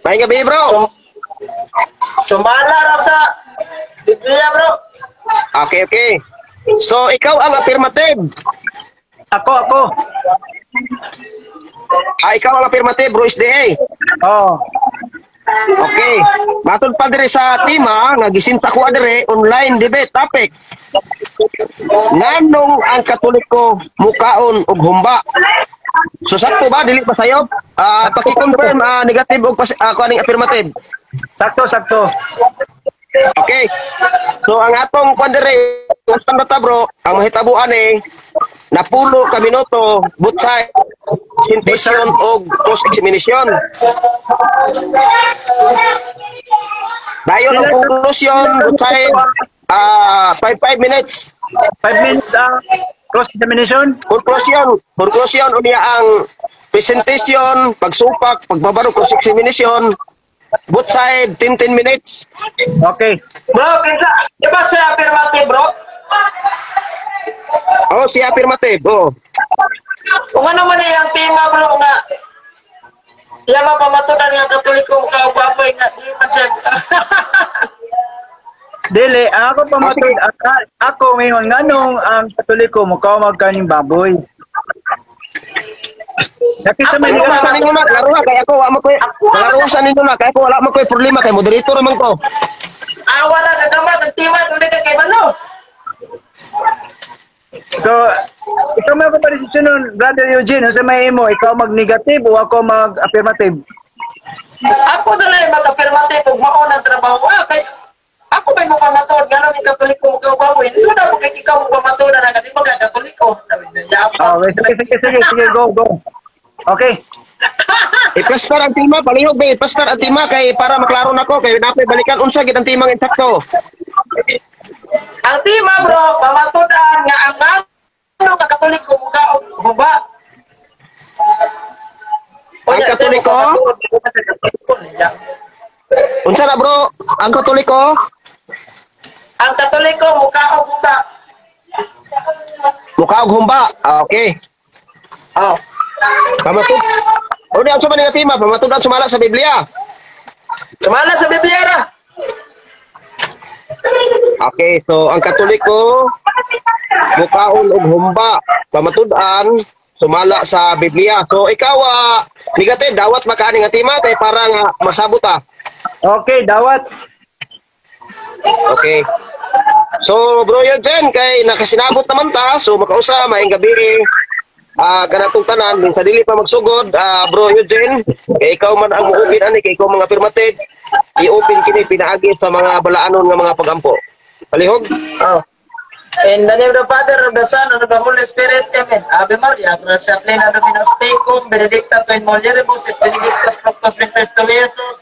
Maayong gabi, bro. Sumala ra sa Biblia, bro. Okay. So, ikaw ang affirmative. Ako, ako. Ah, ikaw ang affirmative, bro SDA. Oh. Okay. Matod pa dire sa tema nga gisinta ko dire, online debate topic. Nganong ang Katoliko mukaon og humba? So sakto ba, dili ba sayop? Ah, paki-confirm negative og kuaning affirmative. Sakto, sakto. Okay. So ang atong kuan dire, ustan ta, bro, ang mahitabuan eh napulo ka minuto both side, presentation og cross examination. Dayon ang conclusion, both side 5 5 minutes. 5 minutes ang cross examination. Conclusion unya ang presentation, pagsupak, pagbabaro, cross examination, both side 10 10 minutes. Okay. Bro, kinsa? Di ba siya affirmative, bro? Oh, si affirmative. Oh. Kung ano man ang tema, bro, nga iya mapamatudan nga Katoliko mukaog baboy nga di man siya. Dili, ako pamatud, ako ngayon, nganong ang Katoliko mukaon magkaning baboy? Nakita man Klaro nila sa ninyo na, klaro na, kaya ako, wa mo ko'y, klaro sa ninyo na, kaya ako wala mo ko'y problema, kay moderator man ko. Ah, wala ka gamat ang tema dili ka kay balo. So, ikaw may ako pa nun, Brother Eugene, sa may imo, ikaw mag-negative o ako mag-affirmative? Ako dali mag-affirmative ug mao ng trabaho. Ah, kay ako may mapamatuod nga ang Katoliko mukaog baboy. So na mo kay ikaw mo pamatuod na nga di mo ka Katoliko. Oh, sige, sige, sige, sige, go, go. Okay. I-plaster ang tema, palihog ba, i-plaster ang tema kay para maklaro na ko, kay napay balikan unsa gid ang tema nga insakto. Ang tema, bro, pamatudan nga ang ano nga Katoliko mukaog humba. Ang Katoliko? Unsa na, bro? Ang Katoliko? Ang Katoliko mukaog humba. Mukaog humba. Ah, okay. Oh. Pamatud. O di unsa man nga tema? Pamatudan sumala sa Biblia. Sumala sa Biblia ra. Okay, so ang Katoliko mukaon og humba, pamatud-an sumala sa Biblia. So ikaw negative, dawat makaani nga tema kay para nga masabot ta. Okay, dawat. Okay. So bro Eugene, kay nakasinabot naman ta, so makausa maayong gabi. Kanatong tanan sa dili pa magsugod, bro Eugene, kay ikaw man ang mo-open ani, kay ikaw mga affirmative, i-open kini pinaagi sa mga balaanon nga mga pagampo. Palihog. Oh. In the name of the Father, of the Son, and of the Holy Spirit, Amen. Ave Maria, gratia plena, Dominus tecum, benedicta tu in mulieribus, et benedictus fructus ventris tui, Jesus.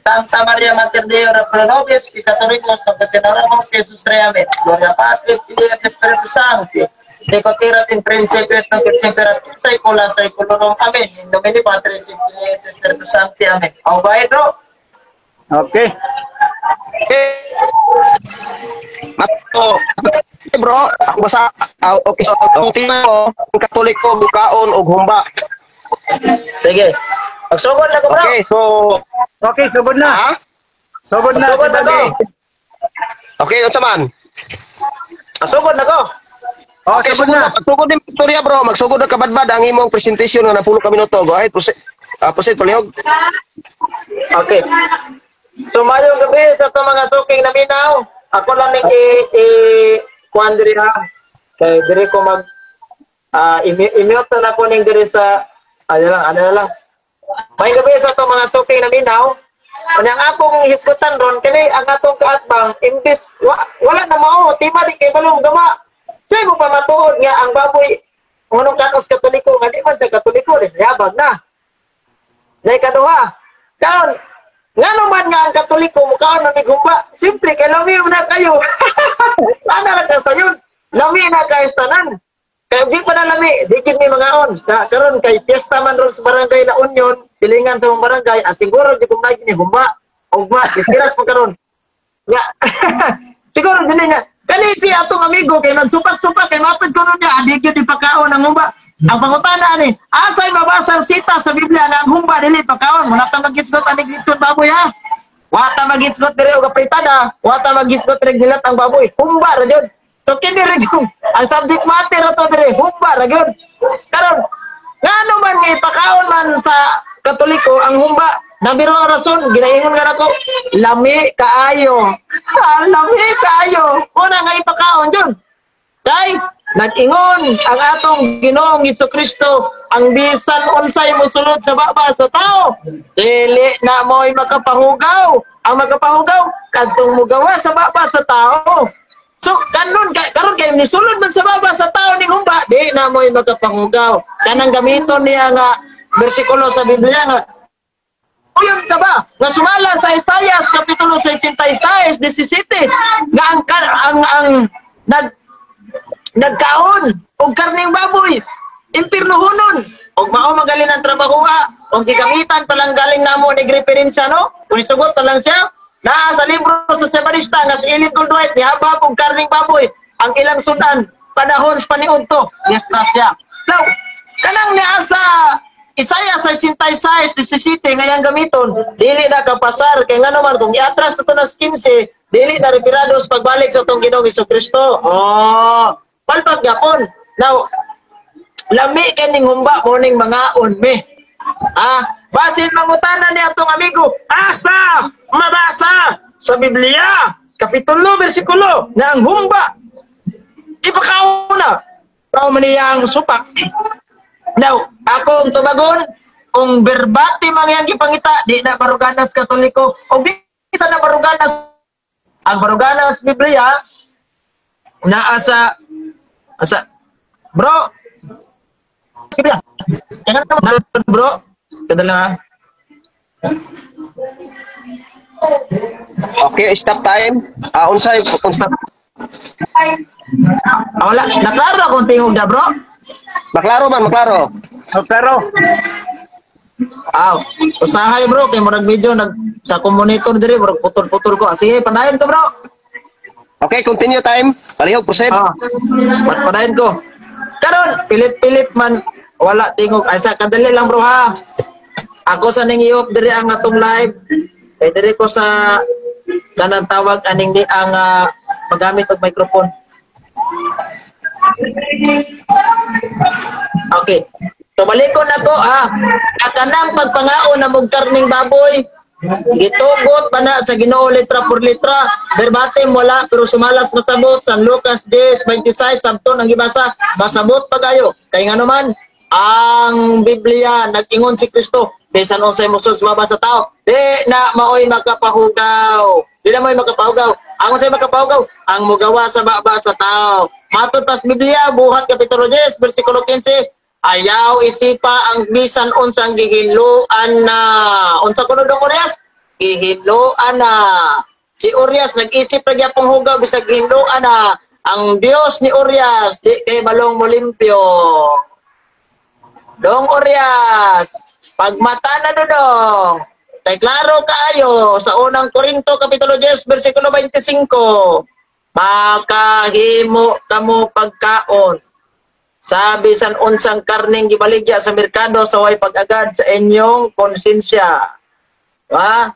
Sancta Maria, Mater Dei, ora pro nobis, peccatoribus, obteneramos, Jesus Rey, Amen. Gloria Patri, Filio, et Spiritus Sancti. Sicut erat in principio et nunc et semper et in saecula saeculorum. Amen. In nomine Patris et Filii et Spiritus Sancti. Amen. Oh, bye, bro. Okay. Mato, bro, ako basa, okay, so ang tema ko, ang Katoliko mukaon og humba. Sige. Magsugod na ko, bro. Okay, so Okay, sugod na. Ha? Sugod na. Sugod na ko. Okay, unsa man? Magsugod na ko. Oh, Okay, sugod sugod na. na. Magsugod ni Victoria, bro. Magsugod na kabadbad ang imong presentation nga napulo ka minuto. Go ahead, proceed. Proceed, palihog. Okay. So mayong gabi sa itong mga suking naminaw. Ako lang ning i kuan diri ha. Kay diri ko mag i-mute na ko ning diri sa ano lang, ano na lang. Mayong gabi sa itong mga suking naminaw. Unya ang akong hisgutan ron kini ang atong kaatbang imbes wala na mao tima di kay balong gama. Siya mo pa matuod nga ang baboy ngunong katos Katoliko nga di man sa Katoliko rin yabag na. Nay kaduha. Karon ngano man nga ang Katoliko mukaon na humba? Siyempre kay lami na kayo. Ana ra ka sayon. Lami na kayo tanan. Kay di pa na lami, di gid mi mangaon. Sa karon kay piyesta man ron sa barangay La Union, silingan sa barangay, ang siguro di kung ni humba. Ugma, istiras pa karon. Nga siguro dili nga Kani si atong amigo kay nagsupak-supak kay matod kuno niya adi gyud ipakaon ang humba. Ang pangutana ani, asay mabasa ang sita sa Biblia nga ang humba dili pakaon? Wala ta magisgot ani litson baboy ha. Wa ta magisgot diri og apritada, wa ta magisgot diri gilat ang baboy. Humba ra gyud. So kini ra gyud ang subject matter ato diri, humba ra gyud. Karon ngano man nga ipakaon man sa Katoliko ang humba? Nabiro ang rason, ginaingon nga nako, lami kaayo. Ah, lami kaayo. Una nga ipakaon yun. Kay, nag-ingon ang atong Ginoong Kristo, ang bisan unsay mosulod sa baba sa tao, dili na mo'y makapahugaw. Ang makapahugaw, kadtong mugawa sa baba sa tao. So, kanon, karon kay nisulod man sa baba sa tao ning humba, di na mo'y makapahugaw. Kanang gamiton niya nga bersikulo sa Biblia nga, uyon ka ba? Nga sumala sa Isaias Kapitulo 66:17 nga ang nagkaon og karning baboy impirnohonon og mao magaling ang trabahoa og gigamitan pa lang galing namo ni referensya, no? Kung isugot pa lang siya naa sa libro sa Sebarista nga si Ellen Goldwhite nihabag og karning baboy ang ilang sudan panahon sa paniudto disgrasya. Now kanang naa sa Isaiah 66:17 ngayang gamiton, dili na kapasar kay ngano man kung iatras nato ng 15, dili na repirados pagbalik sa atong Ginoong Kristo. Oh, palpag gyapon. Now, lami kining humba mo ning mangaon mi. Ah, basin mangutana ni atong amigo, asa mabasa sa Biblia, kapitulo bersikulo nga ang humba ipakaon na. Tao man niyang supak. Now, akong tubagon, kung verbatim ang iyang gipangita, di na baruganas Katoliko, o bisa na baruganas, ang baruganas Biblia, naa sa, asa, bro, Biblia, bro, kadala ha. Okay, stop time. Unsay, unsa? Wala, naklaro akong tingog na, bro. Maklaro man, maklaro. Maklaro. Aw, usahay bro kay murag medyo nag sa monitor diri murag putol-putol ko. Sige, padayon ko bro. Okay, continue time. Palihog proceed. Ah. Padayon ko. Karon pilit-pilit man wala tingog. Ay sa kadali lang bro ha. Ako sa ning i-off diri ang atong live. Kay diri ko sa kanang tawag aning di ang magamit og microphone. Okay. So balikon ako ha. Kanang pagpangaon na mong karning baboy, gitugot pa na sa Ginoo letra por letra, verbatim wala pero sumalas masabot San Lucas 10:26 sabton ang gibasa, masabot pa kayo. Kay ngano man ang Biblia nag-ingon si Kristo, bisan unsay mosulod sa baba sa tao, di na maoy makapahugaw. Di na maoy makapahugaw. Ang unsay makapahugaw, ang mugawa sa baba sa tao. Matod pas Biblia buhat kapitulo 10 bersikulo 15, ayaw isipa ang bisan unsang gihinloan na. Unsa kuno dong Urias? Gihinloan na. Si Urias nag-isip ra gyapong hugaw bisag gihinloan na. Ang Dios ni Urias di kay balong molimpyo. Dong Urias, pagmata na dodong. Kay klaro kaayo sa unang Korinto kapitulo 10 bersikulo 25, makahimo kamo pagkaon sa bisan unsang karning gibaligya sa merkado sa way pag-agad sa inyong konsensya. Ha?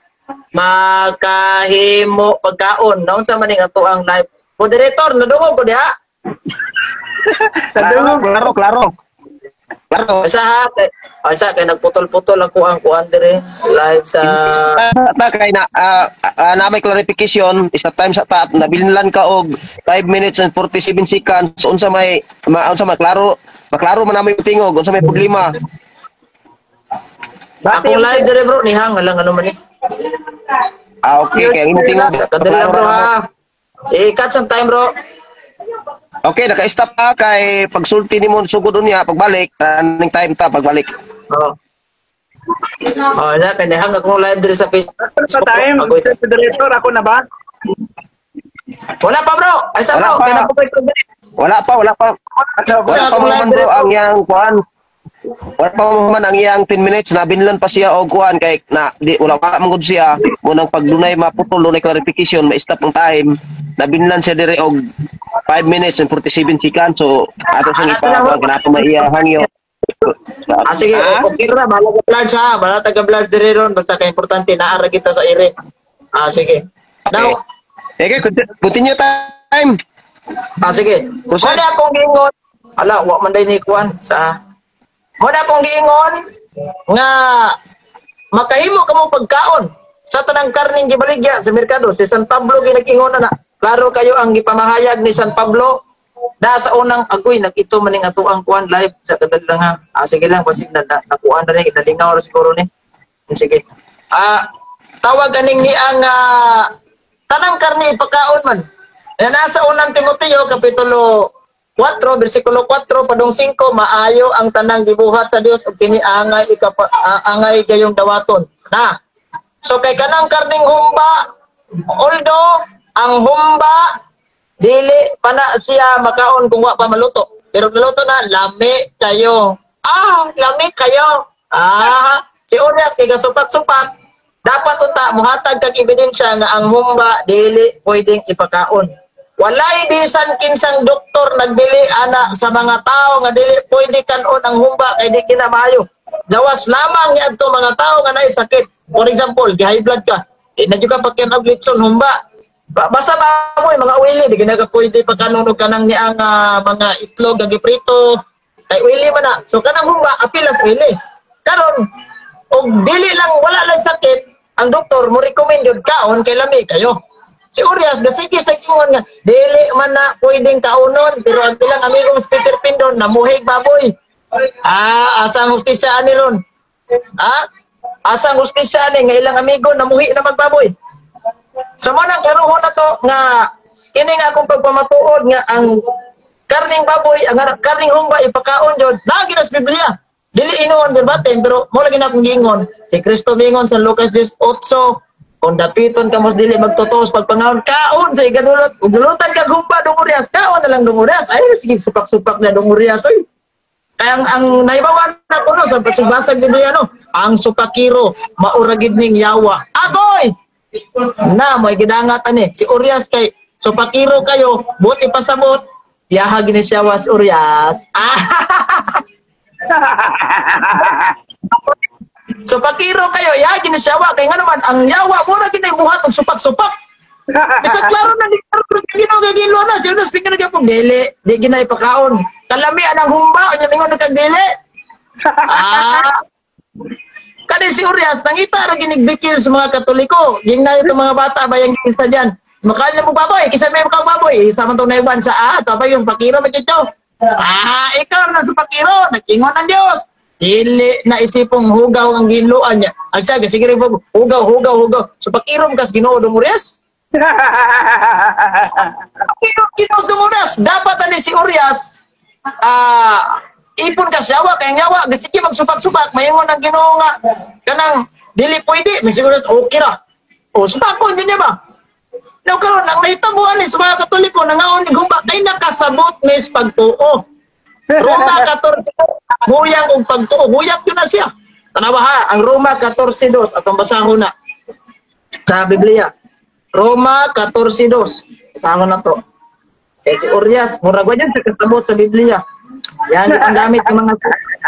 Makahimo pagkaon. Naunsa man ning ato ang live. Moderator, nadungog ko diha? Klaro, klaro, klaro. Klaro. Isa ha, isa kay nagputol-putol ako ang kuan dire live sa ta kay na na may clarification isa time sa ta nabilinlan ka og 5 minutes and 47 seconds unsa may unsa maklaro maklaro man namo yung tingog unsa may problema. Akong live dire bro nihang lang ano man ni. Ah, okay kay ang imong tingog. Kadali lang bro ha. I-cut some time bro. Okay, naka-stop pa kay pagsulti nimo sugod unya pagbalik running time ta pagbalik. Oo. Oh, na kay nihang akong live dire sa Facebook. Sa time, moderator ako na ba? Wala pa bro. Ay sa bro, kay na wala pa, wala pa. Wala pa man bro ang iyang kuan. Wala pa man ang iyang 10 minutes nabinlan pa siya og kuan kay na di wala pa man gud siya munang pag dunay maputol dunay clarification ma-stop ang time. Nabinlan siya dire og 5 minutes and 47 seconds. So ato siyang ipakuan kanang ato maiya hangyo. Ah, sige, okay ra, bahala ka vlog ha. Bahala taga vlog dire ron basta kay importante naa ra kita sa ire. Ah, sige. Now, Okay, continue time. Ah, sige. Process. Muna akong giingon, ala, wa man day ni kuan sa. Muna akong giingon nga makahimo kamo pagkaon sa tanang karning gibaligya sa merkado. Si San Pablo ginag-ingon na na. Klaro kayo ang gipamahayag ni San Pablo na sa unang agoy nagito maning ato ang kuan live sa kadal lang ha. Ah, sige lang basig na, na nakuan na rin nalingaw ra siguro ni. Sige. Ah, tawag aning ni ang tanang karne ipakaon man. Na nasa unang Timoteo kapitulo 4 bersikulo 4 padung 5, maayo ang tanang gibuhat sa Dios ug kini angay ikapa, angay kayong dawaton. Na. So kay kanang karning humba, although ang humba dili pa na siya makaon kung wa pa maluto. Pero naluto na, lami kayo. Ah, lami kayo. Ah, si Urias kay gasupak-supak, dapat unta muhatag kag ebidensya nga ang humba dili pwedeng ipakaon. Walay bisan kinsang doktor nagbili ana sa mga tao nga dili pwede kanon ang humba kay di kinamayo. Gawas lamang niadto mga tao nga naay sakit. For example, gi-high blood ka. Di na jud ka pagkan og litson humba. Basta ba mo mga oily di gina ka pwede pakanon og kanang niang mga itlog nga giprito. Kay oily man na. So kanang humba apil as oily. Karon og dili lang wala lang sakit, ang doktor mo recommend yun kaon kay lami kayo. Si Urias gasige sa ingon nga dili man na pwedeng kaonon, pero ang ilang amigong Peter Pindon namuhig baboy. Ah, asa ang hustisya ani ron? Ah, asa ang hustisya ani nga ilang amigo namuhi na magbaboy? So mo nang klarohon na to nga kini nga akong pagpamatuod nga ang karning baboy, ang karning humba ipakaon jud, lagi na sa Biblia. Dili inuon verbatim pero mo lagi na akong giingon. Si Kristo mingon sa Lucas 18, kung dapiton kamo dili magtutos pagpangaon, kaon sa igadulot. Ug dulutan kag humba dong Urias, kaon na lang dong Urias. Ay sige supak-supak na dong Urias oy. Kaya ang naibawan na ko no sa pagsubasag Biblia no, ang supakiro maura gid ning yawa. Agoy! Na mo'y gidangat ani si Urias kay supakiro kayo, buot ipasabot, yaha gini siya was Urias. Ah! Supakiro kayo, yaha gini siya wa kay ngano man ang yawa mura gid buhat og supak-supak. Bisag klaro na ni Ginoo kay ginlo na, si Urias pingin gyapon dili, di gina ipakaon. Kalami anang humba unya mingon kag dili. Ah. Kani si Urias nangita ra ginig bikil sa mga Katoliko. Gingna ito mga bata bayang kinsa diyan. Makaon na mo baboy, kinsa may makaon baboy, isa man tong naiwan sa tabay yung pakiro man chicho. Ah, ikaw na sa pakiro, nagkingon ang Dios. Dili na isipong hugaw ang ginluan niya. Ang sabi, sige rin po, hugaw, hugaw, hugaw. So pakirom kas Ginoo dong Urias. Pakirom Ginoo dong Urias. Dapat ani si Urias, ipon ka siya, kaya nga, sige magsupak-supak, mayingon ang Ginoo nga, kanang, dili pwede, may siguro, okay ra. O, supakon, yun niya ba? Now, karon ang nahitabuan ni sa mga Katoliko, nangaon ni Gumba, kay nakasabot mis pagtuo. Roma 14, huyang og pagtuo, huyang yun na siya. Tanawa ha, ang Roma 14:2, atong basahon na sa Biblia. Roma 14:2, basahon na to. Eh, si Urias, murag wa dyan sa kasabot sa Biblia. Yan, ang gamit ng mga...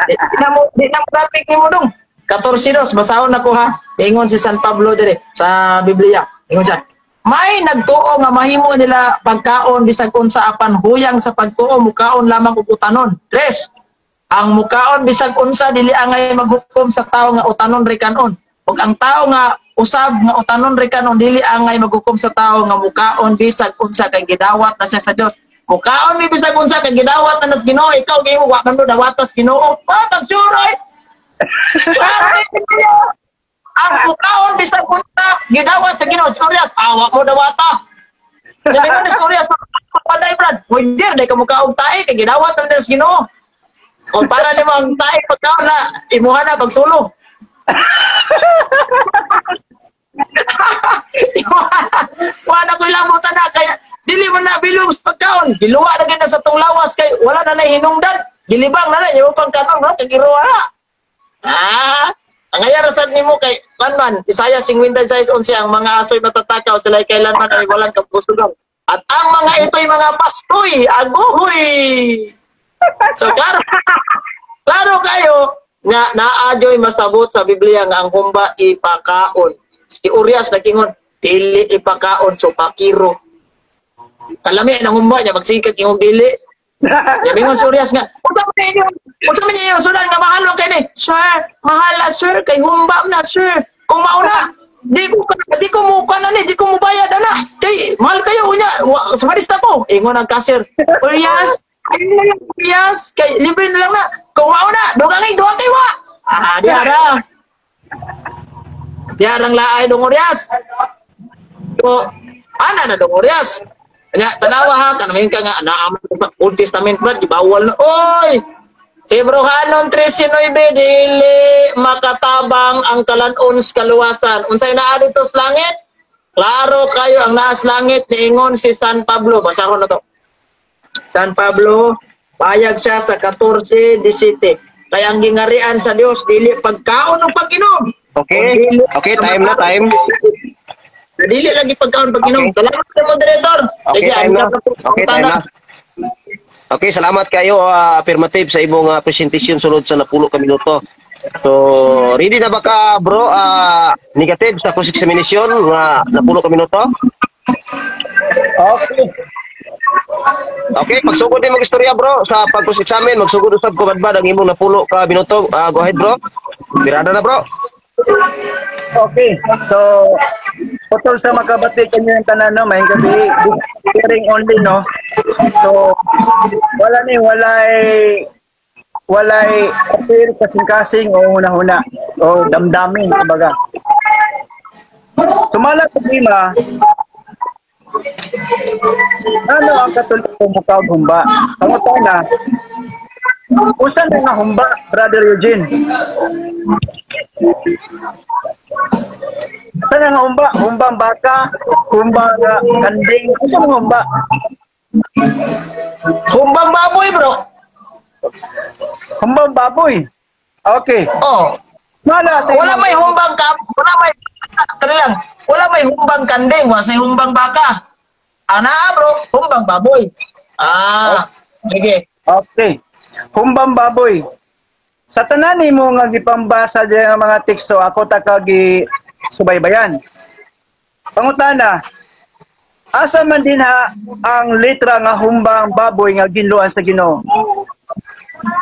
Di na mo graphic ni mo dong. 14:2, basahon na ko ha. Ingon si San Pablo dire sa Biblia. Ingon siya, may nagtuo nga mahimo nila pagkaon bisag unsa apan huyang sa pagtuo mukaon lamang og utanon. Tres, ang mukaon bisag unsa dili angay maghukom sa tawo nga utanon ri kanon. Ug ang tawo nga usab nga utanon ri kanon dili angay maghukom sa tawo nga mukaon bisag unsa kay gidawat na siya sa Dios. Mukaon mi bisag unsa kay gidawat na nas Ginoo, ikaw kay mo wa man mo dawatas Ginoo. Pa pagsuroy. Ang mukaon bisag unsa gidawat sa Ginoo. Si Urias, awa mo dawata. Sabi ko ni Urias, paday brad. Pwede day ka mukaog tae kay gidawat na nas Ginoo. Kung para nimo ang tae pagkaon na imuha na pagsulo. Wala ko ilamutan na kaya dili man na bilog sa pagkaon. Giluwa na gina sa tong lawas kay wala na nay hinungdan. Gilibang na na yung pang kanon no kay giruwa na. Ah, ang ayara sad nimo kay kan man Isaiah 56:11 ang mga asoy matatakaw sila kailanman ay walang kapusugan. At ang mga ito'y mga pastoy, aguhoy. So klaro, klaro kayo nga naa joy masabot sa Biblia nga ang humba ipakaon. Si Urias nag-ingon, dili ipakaon, so pakiro. Kalami ang humba niya magsikat ingon dili. Ya mingon si Urias nga, unsa man inyo sudan nga mahal man kay ni? Sir, mahal na sir kay humba na sir. Kung mauna, di ko mo na ni, di ko mo bayad ana. Kay mahal kayo unya, sa barista ko. Ingon ang cashier. Urias, ayun na lang Urias, kay libre na lang na. Kung mauna, dugang duha kay wa. Ah, di ara. Diarang laay dong Urias. So, ana na dong Urias. Nya tanawa ha, kanang ka nga naaman sa Old Testament brad, gibawal na. Oy! Hebreohanon 13:9, dili makatabang ang kalan-on sa kaluwasan. Unsay naa dito sa langit? Klaro kayo ang naa sa langit niingon si San Pablo. Basahon na to. San Pablo, payag siya sa 14:17. Kaya ang gingarian sa Dios dili pagkaon o pag-inom. Okay. Okay, time na, time. Dili lagi pagkaon pag-inom. Okay. Salamat sa moderator. Okay, Sige, time na. ang Okay, time na. Okay, salamat kayo, affirmative sa imong presentation sulod sa 10 ka minuto. So, ready na ba ka, bro? Negative sa cross examination nga 10 ka minuto? Okay. Okay, pagsugod din mag-istorya, bro, sa pag-cross examine, magsugod usab ko badbad ang imong 10 ka minuto. Go ahead, bro. Birada na, bro. Okay. So, putol sa makabati kanyo yung tanan, no? Maayong gabi. Hearing only, no? So, wala ni, walay appeal, kasing-kasing o huna-huna o damdamin, kumbaga. Sumala problema, ano ang Katoliko mukaog humba? Pangutana, usa na nga humba, Brother Eugene? Usa na nga humba? Humbang baka, humbang kanding, usa nga humba? Humbang baboy, bro. Humbang baboy. Okay. Oh. Wala sa Wala may humbang ka, wala may tara lang. Wala may humbang kanding, wala say humbang baka. Ana, bro, humbang baboy. Ah, sige. Okay. Humbang baboy. Sa tanan nimo nga gipambasa diyan nga mga teksto, ako ta ka gi subaybayan. Pangutana, asa man din ha ang letra nga humbang baboy nga ginluan sa Ginoo?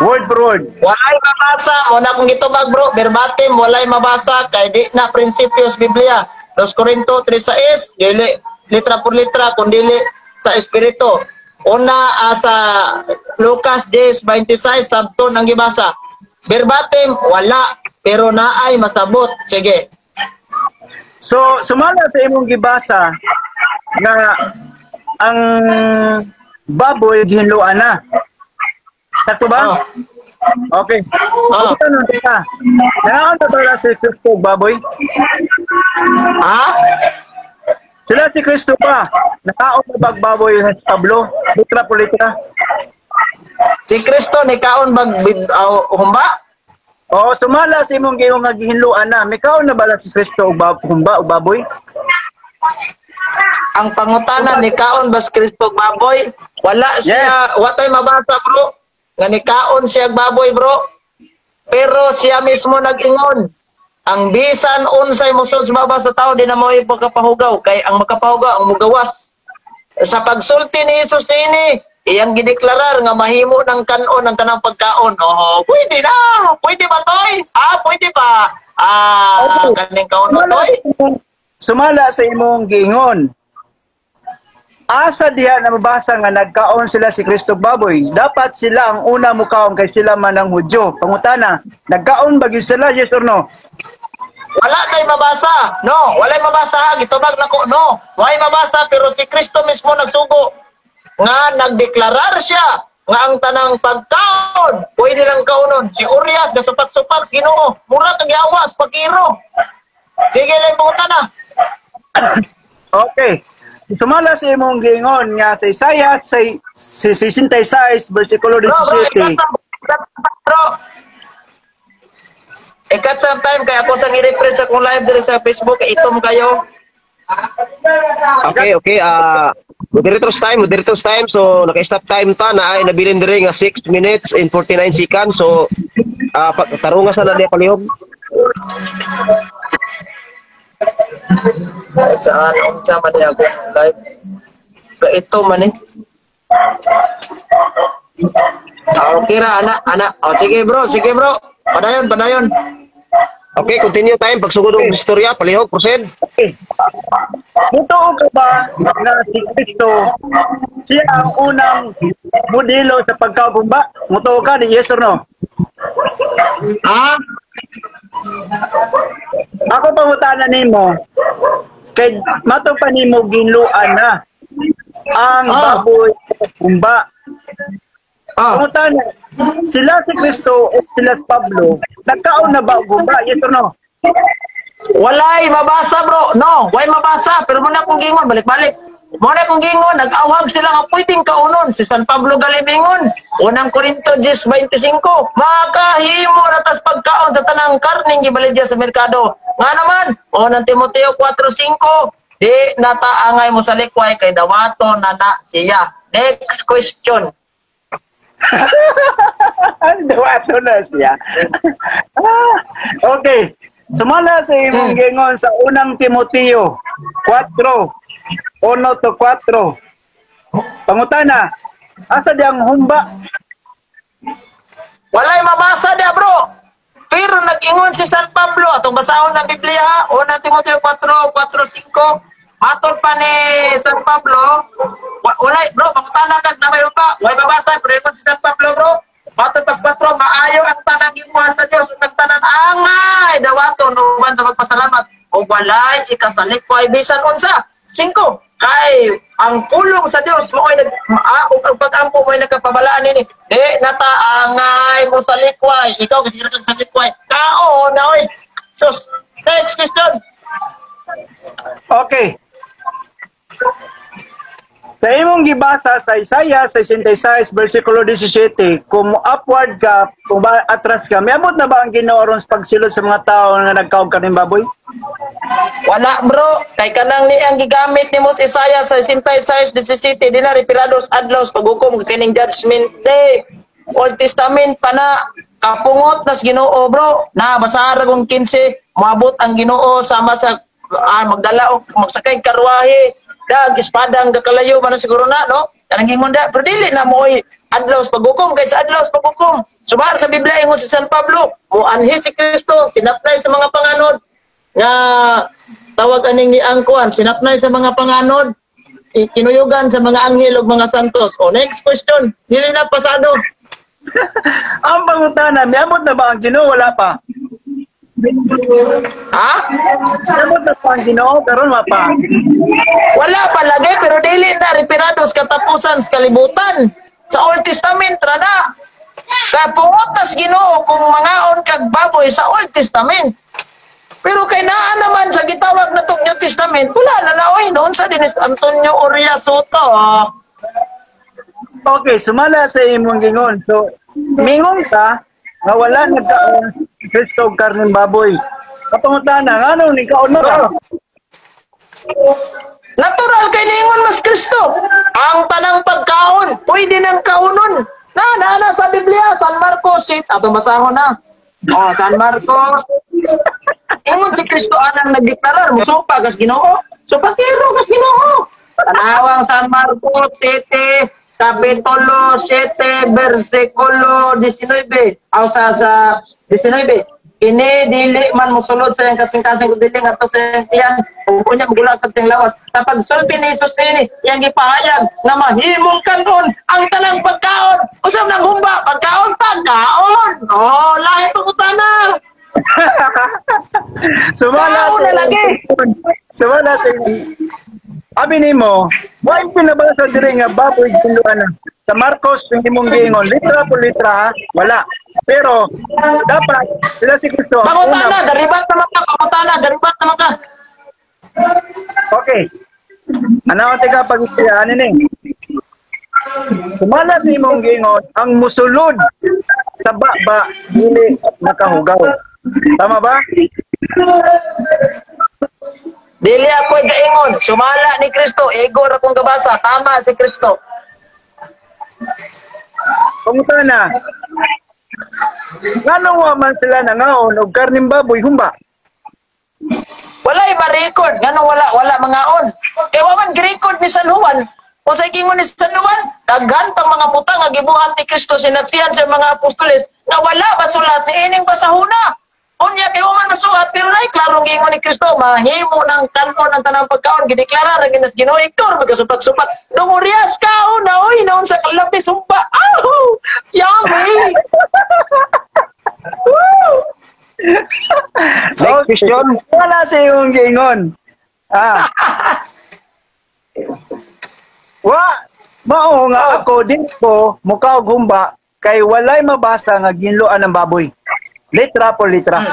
Word for word. Walay mabasa, mo na kung gitubag, bro, verbatim walay mabasa kay di na prinsipyo sa Biblia. 2 Corinto 3:6, dili litra por litra kun dili sa espiritu. Una sa Lucas 10:26 sabton ang gibasa. Verbatim wala, pero naay masabot. Sige. So sumala sa imong gibasa nga ang baboy gihinluan na. Sakto ba? Oh. Okay. Oh. Tanong kita. Nangaon na ba si Kristo baboy? Ha? Sila si Kristo ba? Nakaon na bag baboy sa Pablo? Litra po litra. Si Kristo ni kaon bag humba? Oo, sumala sa imong gihong nga gihinluan na. May kaon na ba si Kristo og humba o baboy? Ang pangutana ni kaon ba si Kristo og baboy? Wala siya, yes. Wa tay mabasa, bro. Nga ni kaon siya og baboy, bro. Pero siya mismo nag-ingon. Ang bisan unsay mosud sa baba sa tao di na mo ipagkapahugaw kay ang makapahugaw ang mugawas. Sa pagsulti ni Jesus niini, iyang gideklarar nga mahimo ng kanon ang tanang pagkaon. Oh, pwede na. Pwede ba toy? Ah, pwede ba? Ah, okay. Kaning kaon toy. Sumala sa imong giingon. Asa diha na mabasa nga nagkaon sila si Kristo baboy? Dapat sila ang una mukaon kay sila man ang Hudyo. Pangutana, nagkaon ba gyud sila, yes or no? Wala tay mabasa. No, walay mabasa. Gitubag nako, no. Walay mabasa pero si Kristo mismo nagsugo nga nagdeklarar siya nga ang tanang pagkaon pwede lang kaonon. Si Urias gasupak-supak Ginoo, mura kag yawas pagiro. Sige lang pangutana. Okay. Sumala sa imong giingon nga sa Isaiah 66 versikulo 17. Bro. Ikat sa time kaya ako sang i-refresh akong live diri sa Facebook, itom kayo. Okay, okay. Moderators time, moderators time. So naka-stop time ta na ay nabilin diri nga 6 minutes and 49 seconds. So tarunga sa na diya palihog. Saan unsa man niya akong live? Kaito man eh. Okay ra ana ana. Oh, sige bro, sige bro. Padayon, padayon. Okay, continue time pagsugod og istorya palihog proceed. Okay. Mutuo ka ba na si Kristo siya ang unang modelo sa pagkagumba? Mutuo ka, di yes or no? Ha? Ako pangutana nimo kay mato pa nimo ginluan na ang baboy humba. Pangutana, sila si Kristo o sila si Pablo, nagkaon na ba og humba? Yes or no? Walay mabasa bro. No, way mabasa pero muna kong gingon balik-balik. Muna kong gingon nag-awhag sila nga pwedeng kaunon si San Pablo galimingon. Unang Korinto 10:25. Makahimo na tas pagkaon sa tanang karning gibaligya sa merkado. Nga naman, unang Timoteo 4:5. Di nataangay mo sa likway kay dawato na na siya. Next question. Dawato na siya. Okay. Sumala sa imong gingon sa unang Timoteo 4:1-4. Pangutana, asa diyang humba? Walay mabasa diya bro. Pero nag-ingon si San Pablo atong basahon ang Biblia ha, unang Timoteo 4:4-5. Matod pa ni San Pablo, walay bro, pangutana kag na may humba, walay mabasa pero ingon si San Pablo bro. Matod pa 4, maayo ang tanang gibuhat sa Dios ug ang tanan angay dawaton uban sa pagpasalamat ug walay ikasalikway bisan unsa. 5, kay ang pulong sa Dios mo'y nag ug ang pag-ampo mo'y nagkapabalaan nini. Di nataangay mo sa likway, ikaw kasi kag sa likway. Kao na oy. So next question. Okay. Sa imong gibasa sa Isaiah 66 versikulo 17, kung upward ka, kung ba atras ka, miabot na ba ang Ginoo aron sa pagsilot sa mga tao nga nagkaog kaning baboy? Wala bro, kay kanang ni ang gigamit ni Mos Isaiah 66:17 di na repirados adlaw sa paghukom kining judgment day. Old Testament pa na kapungot nas Ginoo bro. Na basa ra kung 15 moabot ang Ginoo sama sa magdala og magsakay karwahe. Dag espada ang kakalayo man siguro na no kanang gingon da pero dili na mooy adlaw sa paghukom kay sa adlaw sa paghukom subar sa Biblia ingon si San Pablo moanhi si Kristo sinapnay sa mga panganod nga tawag aning ni ang kuan sinapnay sa mga panganod kinuyugan sa mga anghel ug mga santos. O next question, dili na pasado. Ang pangutana, miabot na ba ang Ginoo? Wala pa. Ha? Miabot na pa ang Ginoo karon wa pa. Wala pa lagi pero dili na repirados katapusan sa kalibutan. Sa Old Testament ra na. Kapungot nas Ginoo kung mangaon kag baboy sa Old Testament. Pero kay naa naman sa gitawag na tong New Testament, wala na naoy noon sa Dinis Antonio Oria Soto. Okay, sumala sa imong gingon. So, mingon ka nga wala nagkaon Kristo og karning baboy. Kapangutana, nganong nikaon mo ka? Natural kay ningon mas Kristo. Ang tanang pagkaon, pwede nang kaunon. Na na sa Biblia, San Marcos 8, atong basahon na. Oh, San Marcos. Ingon si Kristo anang nagdeklarar, musupa kas Ginoo. Supakero kas Ginoo. Tanawang San Marcos 7, Kapitulo 7, versikulo 19. Aw sa 19. Kini dili man mosulod sa iyang kasing-kasing kun dili ngadto sa iyang tiyan ug unya magula sa siyang lawas. Sa pagsulti ni Jesus niini, iyang gipahayag nga mahimong kanon ang tanang pagkaon. Usab nang humba, pagkaon, pagkaon. Oh, lahi pangutana. Sumala na lagi. Sumala sa abi nimo, wa pinabasa diri nga baboy ginluan na. Sa Marcos yung imong giingon, litra po litra, wala. Pero dapat sila si Kristo. Pangutana, garibat naman ka, pangutana, garibat naman ka. Okay. Ano tika pag ano ni? Sumala sa imong giingon, ang musulod sa baba dili makahugaw. Tama ba? Dili ako gaingon, sumala ni Kristo, ego ra kong gabasa, tama si Kristo. Pangutana. Ngano wa man sila nangaon og karning baboy humba? Walay ma-record ngano wala mangaon. Kay wa man gi-record ni San Juan. Unsay giingon ni San Juan? Daghan pang mga butang nga gibuhat ni Kristo sinagsihan sa mga apostoles nga wala masulat ni ining basahuna. Unya kay wa man masulat pero nay klarong giingon ni Kristo mahimo ng kanon ang tanang pagkaon, gideklara ra ginas Ginoo Hector magasupak-supak. Dong Urias kaon na oy naon sa kalapis humba. Aw! Yummy! Woo! Next question. Wala sa iyong giingon. Ah. Wa mao nga ako din ko mukaog humba kay walay mabasa nga ginloan ng baboy. Litra por litra.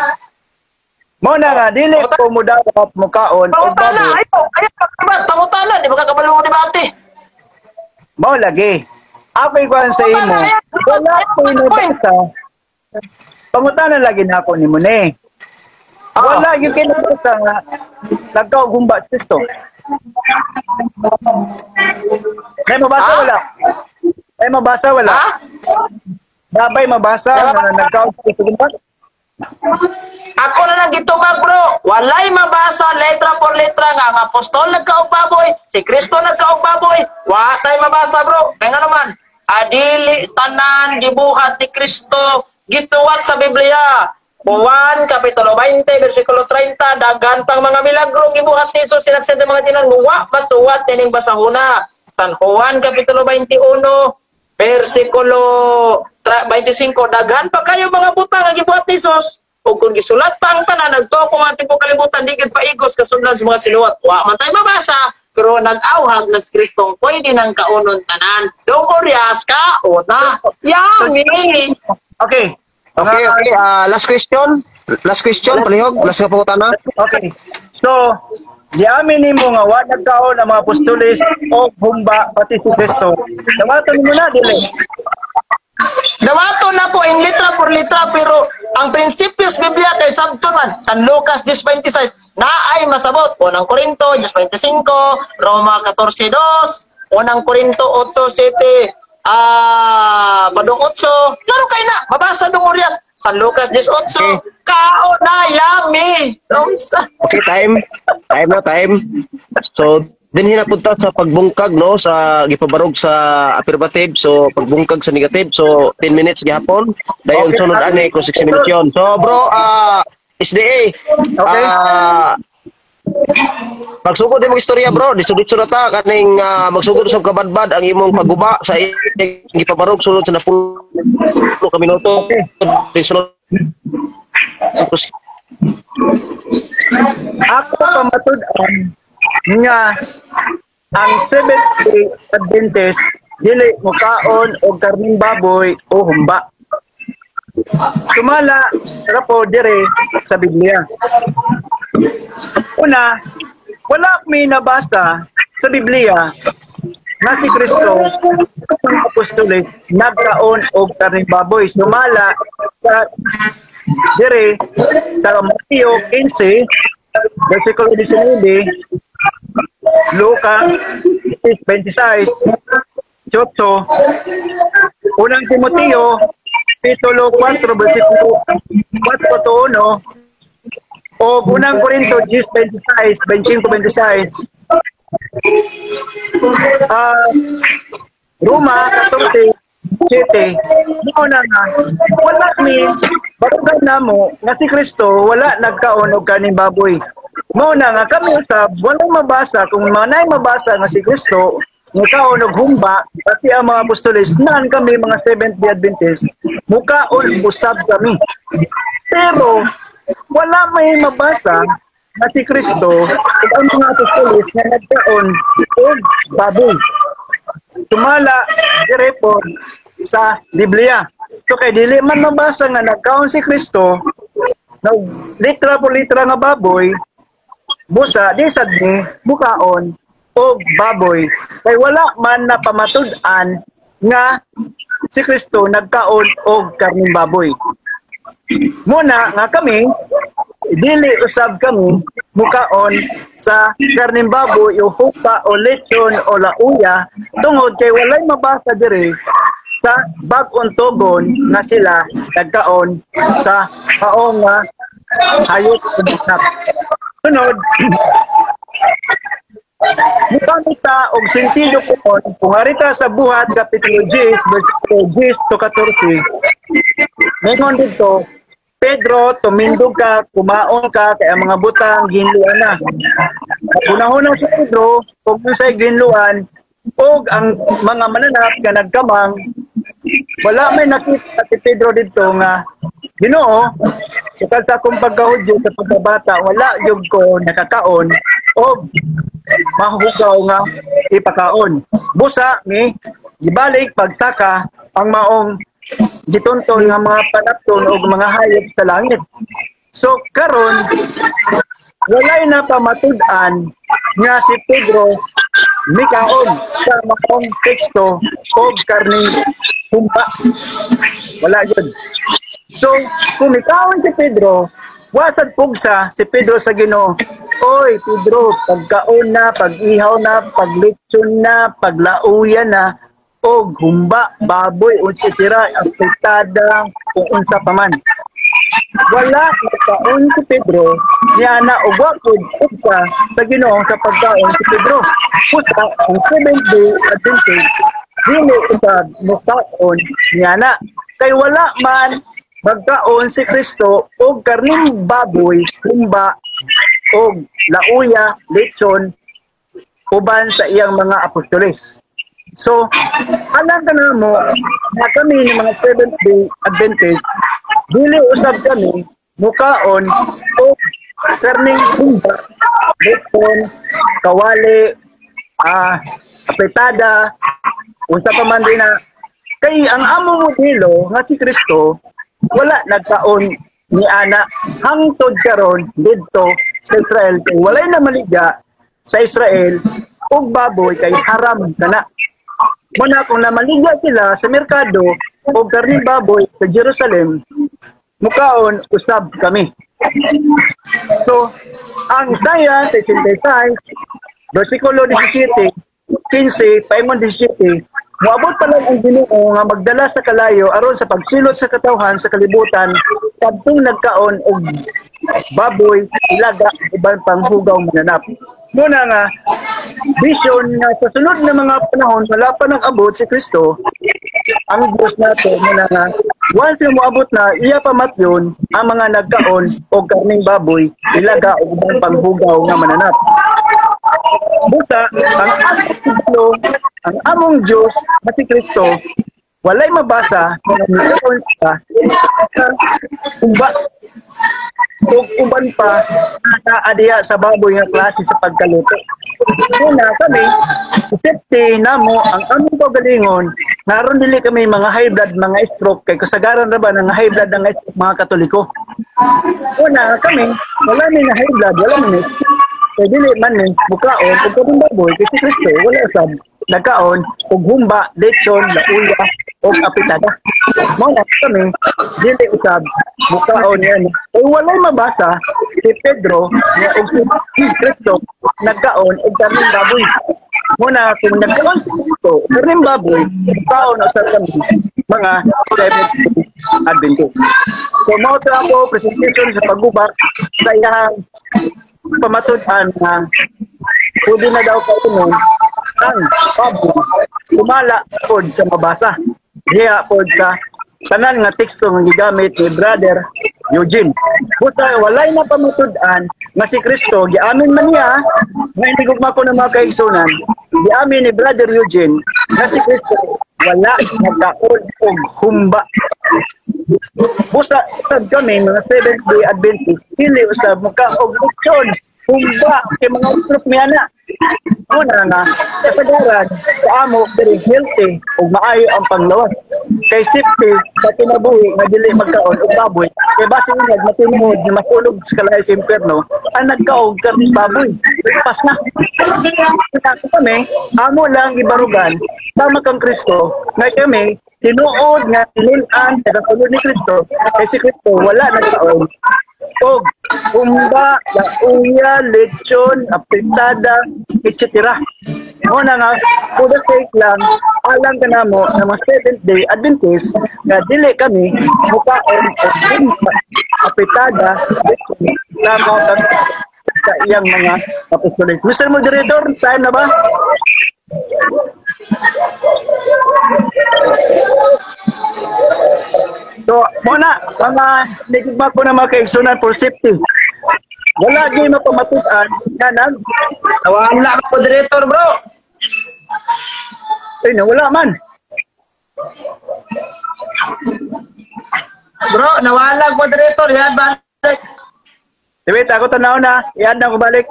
Mao na nga dili ko mudawat mukaon og Pangutana, baboy. Ayo, ayo, pangutana, di ba kakabalo mo debate? Mao lagi. Ako'y kuan sa imo. Wala ko'y nabasa. Pangutana lagi na ako ni mo ni. Wala yung kinabasa nga nagkaog humba si Kristo. May mabasa wala? May mabasa wala? Ha? Babay mabasa nga nagkaog si Kristo humba? Ako na lang gitubag, bro. Walay mabasa letra por letra nga ang apostol nagkaog baboy, si Kristo nagkaog baboy. Wa tay mabasa, bro. Kay nga naman, adili tanan gibuhat ni Kristo gisuwat sa Biblia. Juan kapitulo 20 bersikulo 30, daghan pang mga milagro gibuhat ni Jesus sinagsihan sa mga tinan, wa masuwat nining basahuna. San Juan kapitulo 21 bersikulo 25, daghan pa kayo mga butang nga gibuhat ni Jesus. Ug kung gisulat pa ang tanan, nagtuo ko nga tibuok kalibutan, di gid paigos kasudlan sa mga sinuwat. Wa man tay mabasa, pero nag-awhag na si Kristong pwede nang kaunon tanan. Dong Urias, kauna. Yummy! Okay. Okay. Last question. Last question, palihog. Last nga pangutana. Okay. So, giamin nimo nga wa nagkaon ang mga apostoles og humba pati si Kristo. Dawaton nimo na dili. Dawato na po in litra por litra, pero ang prinsipyo sa Biblia kay sabton man San Lucas 10:26 na ay masabot. Unang Korinto 10:25, Roma 14:2, Unang Korinto 8:7, padung 8. Laro kay na mabasa dong Urias San Lucas 10:8. Okay. Kao na yummy. So, Okay, time. Time na time. So, din hinapunta sa pagbungkag, no, sa gipabarog sa affirmative, so pagbungkag sa negative, so 10 minutes gihapon. Dayon Okay. sunod ani ko 6 minutes yon. So bro, SDA. Okay. Magsugod imong istorya, bro, disud-disud na ta kaning magsugod sa kabadbad ang imong pagguba sa imong gipabarog sulod sa 10 ka minuto. Okay. Sunod. Ako pamatud-an nga ang Seventh-day Adventist dili mukaon og karning baboy o humba. Sumala ra po dire sa Biblia. Una, wala may nabasa sa Biblia nga si Kristo ang apostoles nagkaon og karning baboy. Sumala sa dire sa Mateo 15 versikulo 19, Luka 26, 8, Unang Timoteo kapitulo 4 versikulo 4 to 1, o Unang Korinto 10:26, 25, 26. Roma 14:7, mao na nga wala mi barugan namo nga si Kristo wala nagkaon og kaning baboy. Mao na nga kami usab walay mabasa kung manay mabasa nga si Kristo mukaon og humba pati ang mga apostoles nan kami mga Seventh-day Adventist mukaon usab kami. Pero wala may mabasa na si Kristo ug ang mga apostoles nga nagkaon og baboy. Tumala dire po sa Biblia. So kay dili man mabasa nga nagkaon si Kristo nag litra po litra nga baboy, busa di sad ni mukaon og baboy kay wala man napamatud-an nga si Kristo nagkaon og karning baboy. Muna nga kami dili usab kami mukaon sa karning baboy o humba o lechon o lauya tungod kay walay mabasa diri sa bag-ong tugon nga sila nagkaon sa maong nga hayop o mananap. Sunod, mugamit ta og sentido komon kung arita sa Buhat Kapitulo 10 versikulo 10 to 14. Ningon dito, "Pedro, tumindog ka, kumaon ka, kay ang mga butang ginluan na." Unahuna si Pedro, kung unsay ginluan, og ang mga mananap nga nagkamang, wala may nakita si Pedro dito nga, "Ginoo, sukad sa akong pagkahudyo sa pagkabata, wala gyud ko nakakaon og mahugaw nga ipakaon." Busa ni gibalik pagsaka ang maong gitunton nga mga panapton og mga hayop sa langit. So karon walay na pamatud-an nga si Pedro mikaon sa maong teksto og karning humba. Wala yun. So, kung mikaon si Pedro, wasad pugsa si Pedro sa Ginoo. "Oy, Pedro, pagkaon na, pag-ihaw na, paglechon na, paglauya na, og humba, baboy, etc., apretada, kung unsa pa man." Wala nagkaon si Pedro niya na og wa pud pugsa sa Ginoo sa pagkaon si Pedro. Pusa ang Seventh Day Adventist dili usab mukaon niya na kay wala man magkaon si Kristo og karning baboy, humba og lauya, lechon uban sa iyang mga apostoles. So, alam ka na mo na kami ng mga Seventh Day Adventist, dili usab kami mukaon og karning humba, lechon, kawali, apretada, unsa pa man din na kay ang amo modelo nga si Kristo wala nagkaon ni ana hangtod karon didto sa Israel kay walay na maligya sa Israel og baboy kay haram kana. Muna kung namaligya sila sa merkado og karning baboy sa Jerusalem, mukaon usab kami. So, ang Isaiah 66, versikulo 17, 15, paingon 17, moabot pa lang ang Ginoo nga magdala sa kalayo aron sa pagsilot sa katawhan sa kalibutan kadtong nagkaon og baboy, ilaga, uban pang hugaw mananap. Muna nga vision nga sa sunod na mga panahon wala pa nang abot si Kristo ang Diyos nato. Muna nga once nga moabot na, iya pamatyon ang mga nagkaon og karning baboy, ilaga ug ubang panghugaw nga mananap. Busa ang among modelo, ang among Diyos na si Kristo, walay mabasa nga nagkaon siya sa humba ug uban pa naa diha sa baboy nga klase sa pagkaluto. Una kami, safety namo ang among kaugalingon naron dili kami mga high blood, mga stroke kay kasagaran ra ba ng high blood ang stroke mga Katoliko. Una kami, wala mi nga high blood, wala mi kay dili man mi mukaon og karning baboy kay si Kristo wala usab nagkaon og humba, lechon, lauya og apretada. Mao na kami dili usab mukaon yan. Kay walay mabasa si Pedro nga og si Kristo nagkaon og karning baboy. Muna kung nagkaon si Kristo karning baboy, mukaon usab kami mga Seventh Day Adventist. So mao to ako presentation sa paggubak sa iyang pamatud-an na pwede na daw kaunon ang baboy, sumala pod sa mabasa diha pod sa tanan nga teksto nga gigamit ni Brother Eugene. Busa walay na pamatud-an nga si Kristo giamin man niya nga inigugma ko ng mga kaigsunan, giamin ni Brother Eugene nga si Kristo wala nagkaon og humba. Busa usab kami mga Seventh Day Adventist dili usab muka og lechon, humba kay mga stroke mi ana. Una nga kasagaran sa amo very healthy ug maayo ang panglawas. Kay safety sa kinabuhi nga dili magkaon og baboy kay basin nga matinuod nga masulog sa kalayo sa impierno ang nagkaog karning baboy. Pas na. Kami amo lang gibarugan tama kang Kristo nga kami tinuod nga tinun-an sa kasulod ni Kristo kay si Kristo wala nagkaon og humba, lauya, lechon, apritada, etc. Mo na nga, for the sake lang, alang ka namo na mga Seventh Day Adventist nga dili kami mukaon og humba, apritada, lechon, tama kami sa iyang mga apostoles. Mr. Moderator, time na ba? So, muna, mga nigigma ko na mga kaigsunan for safety. Wala di mapamatutan nga nag... Wala ka moderator, bro. Ay, nawala man. Bro, nawala moderator. Yan, balik. Wait, ako tanaw na. Yan na ako balik.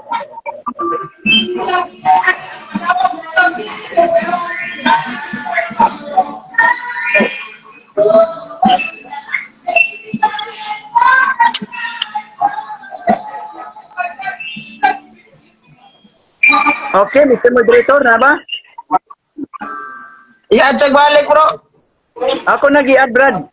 Okay, Mr. Moderator, na ba? I-add sa balik, bro. Ako nag-i-add, Brad.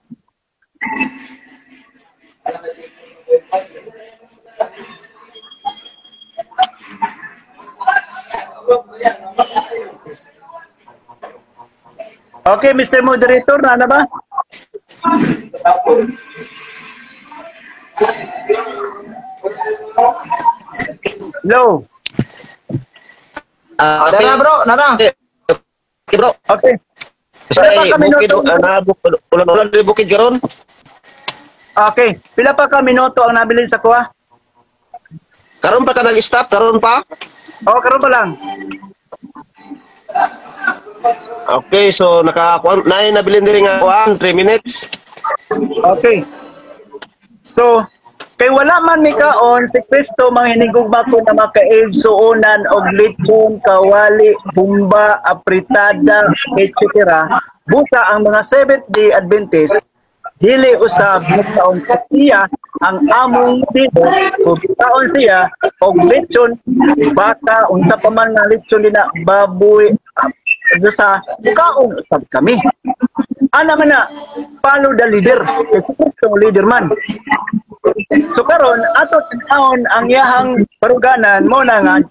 Okay, Mr. Moderator, na ba? Hello. Okay. Nara, bro, nara. Okay, bro. Okay. Pila pa kami bukid, ulan-ulan di bukid karon. Okay. Pila pa ka minuto ang nabilin sa kuha? Karon pa ka nag-stop? Karon pa? Oo, karon pa lang. Okay, so naka nabilin diri nga kuan 3 minutes. Okay. So, kay wala man mikaon si Kristo manghinigugma ko na makaigsuonan og lechon, kawali, humba, apritada, etc. Busa ang mga Seventh Day Adventist dili usab nagkaon siya ang among dito kung kaon siya og lechon baka unsa pa man nga lechon dina baboy sa kaon usab kami. Ana man na follow the leader. Kay si Kristo leader man. So karon ato tan-awon ang iyahang baruganan mo na nga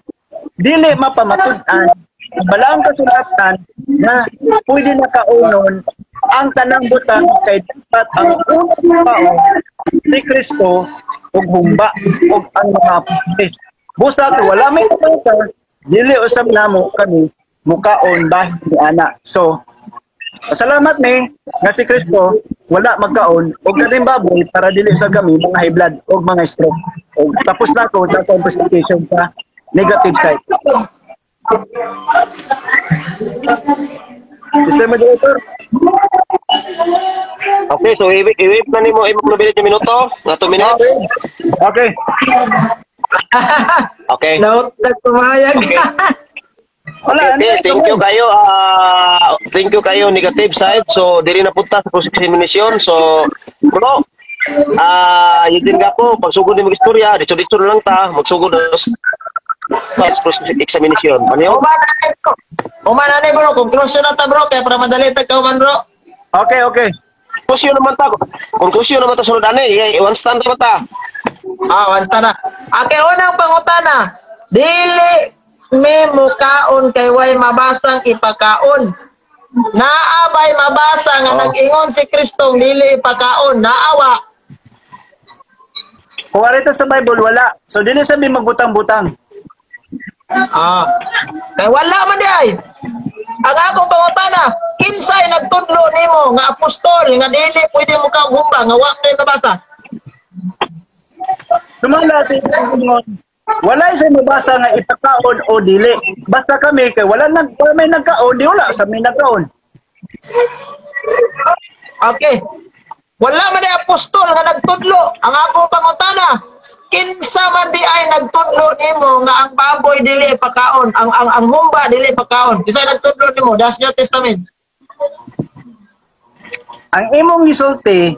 dili mapamatud-an balaang kasulatan na pwede na kaunon ang tanang butang kay dapat ang unang kaon si Kristo ug humba ug ang mga apostoles. Busa wala may kabasa dili usab namo kami mukaon bahin ni ana. So salamat ni nga si Kristo wala magkaon og kaning baboy para dili sa kami mga high blood og mga stroke. Og tapos na ako sa presentation sa negative side. Mr. Moderator. Okay, so i-wait na nimo imong nabilin yung minuto, nga 2 minutes. Okay. Okay. Note na tumayag. Okay. Wala, okay, thank you kayo. Thank you kayo negative side. So diri na punta sa cross-examination. So bro, yun din ka po pagsugod ni mag-istorya, dito-dito na lang ta, magsugod na sa cross-examination. Ano yun? Uma na ni bro, conclusion na ta bro, kaya para madali ta kauman bro. Okay, okay. Conclusion naman ta. Conclusion naman ta sunod ani, one stand naman ta. One stand na. Okay, unang pangutana. Dili may mukaon kay way mabasang ipakaon. Naa bay mabasa nga nag-ingon si Kristong dili ipakaon, naawa. Kung arito sa Bible wala. So dili sabi magbutang-butang. Kay wala man di ay. Ang akong pangutana, kinsay nagtudlo nimo nga apostol nga dili pwede mo kaon humba nga wa kay mabasa? Sumala wala siya mabasa nga ipakaon o dili. Basta kami kay wala nag may nagkaon, di wala sa may nagkaon. Okay. Wala man di apostol nga nagtudlo. Ang akong pangutana, kinsa man di ay nagtudlo nimo nga ang baboy dili ipakaon, ang humba dili ipakaon. Kinsa nagtudlo nimo? Das New Testament. Ang imong gisulti,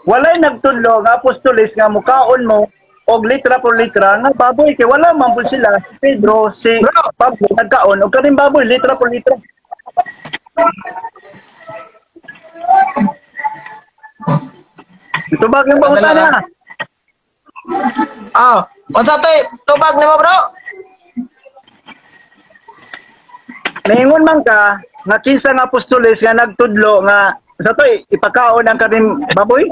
walay nagtudlo nga apostoles nga mukaon mo og litra por litra nga baboy kay wala man pud sila si Pedro, si Pablo nagkaon og kaning baboy litra por litra. Ito ba yung pangutana? Ah, unsa toy tubag nimo, bro? Naingon man ka nga kinsa nga apostoles nga nagtudlo nga sa toy ipakaon ang kaning baboy?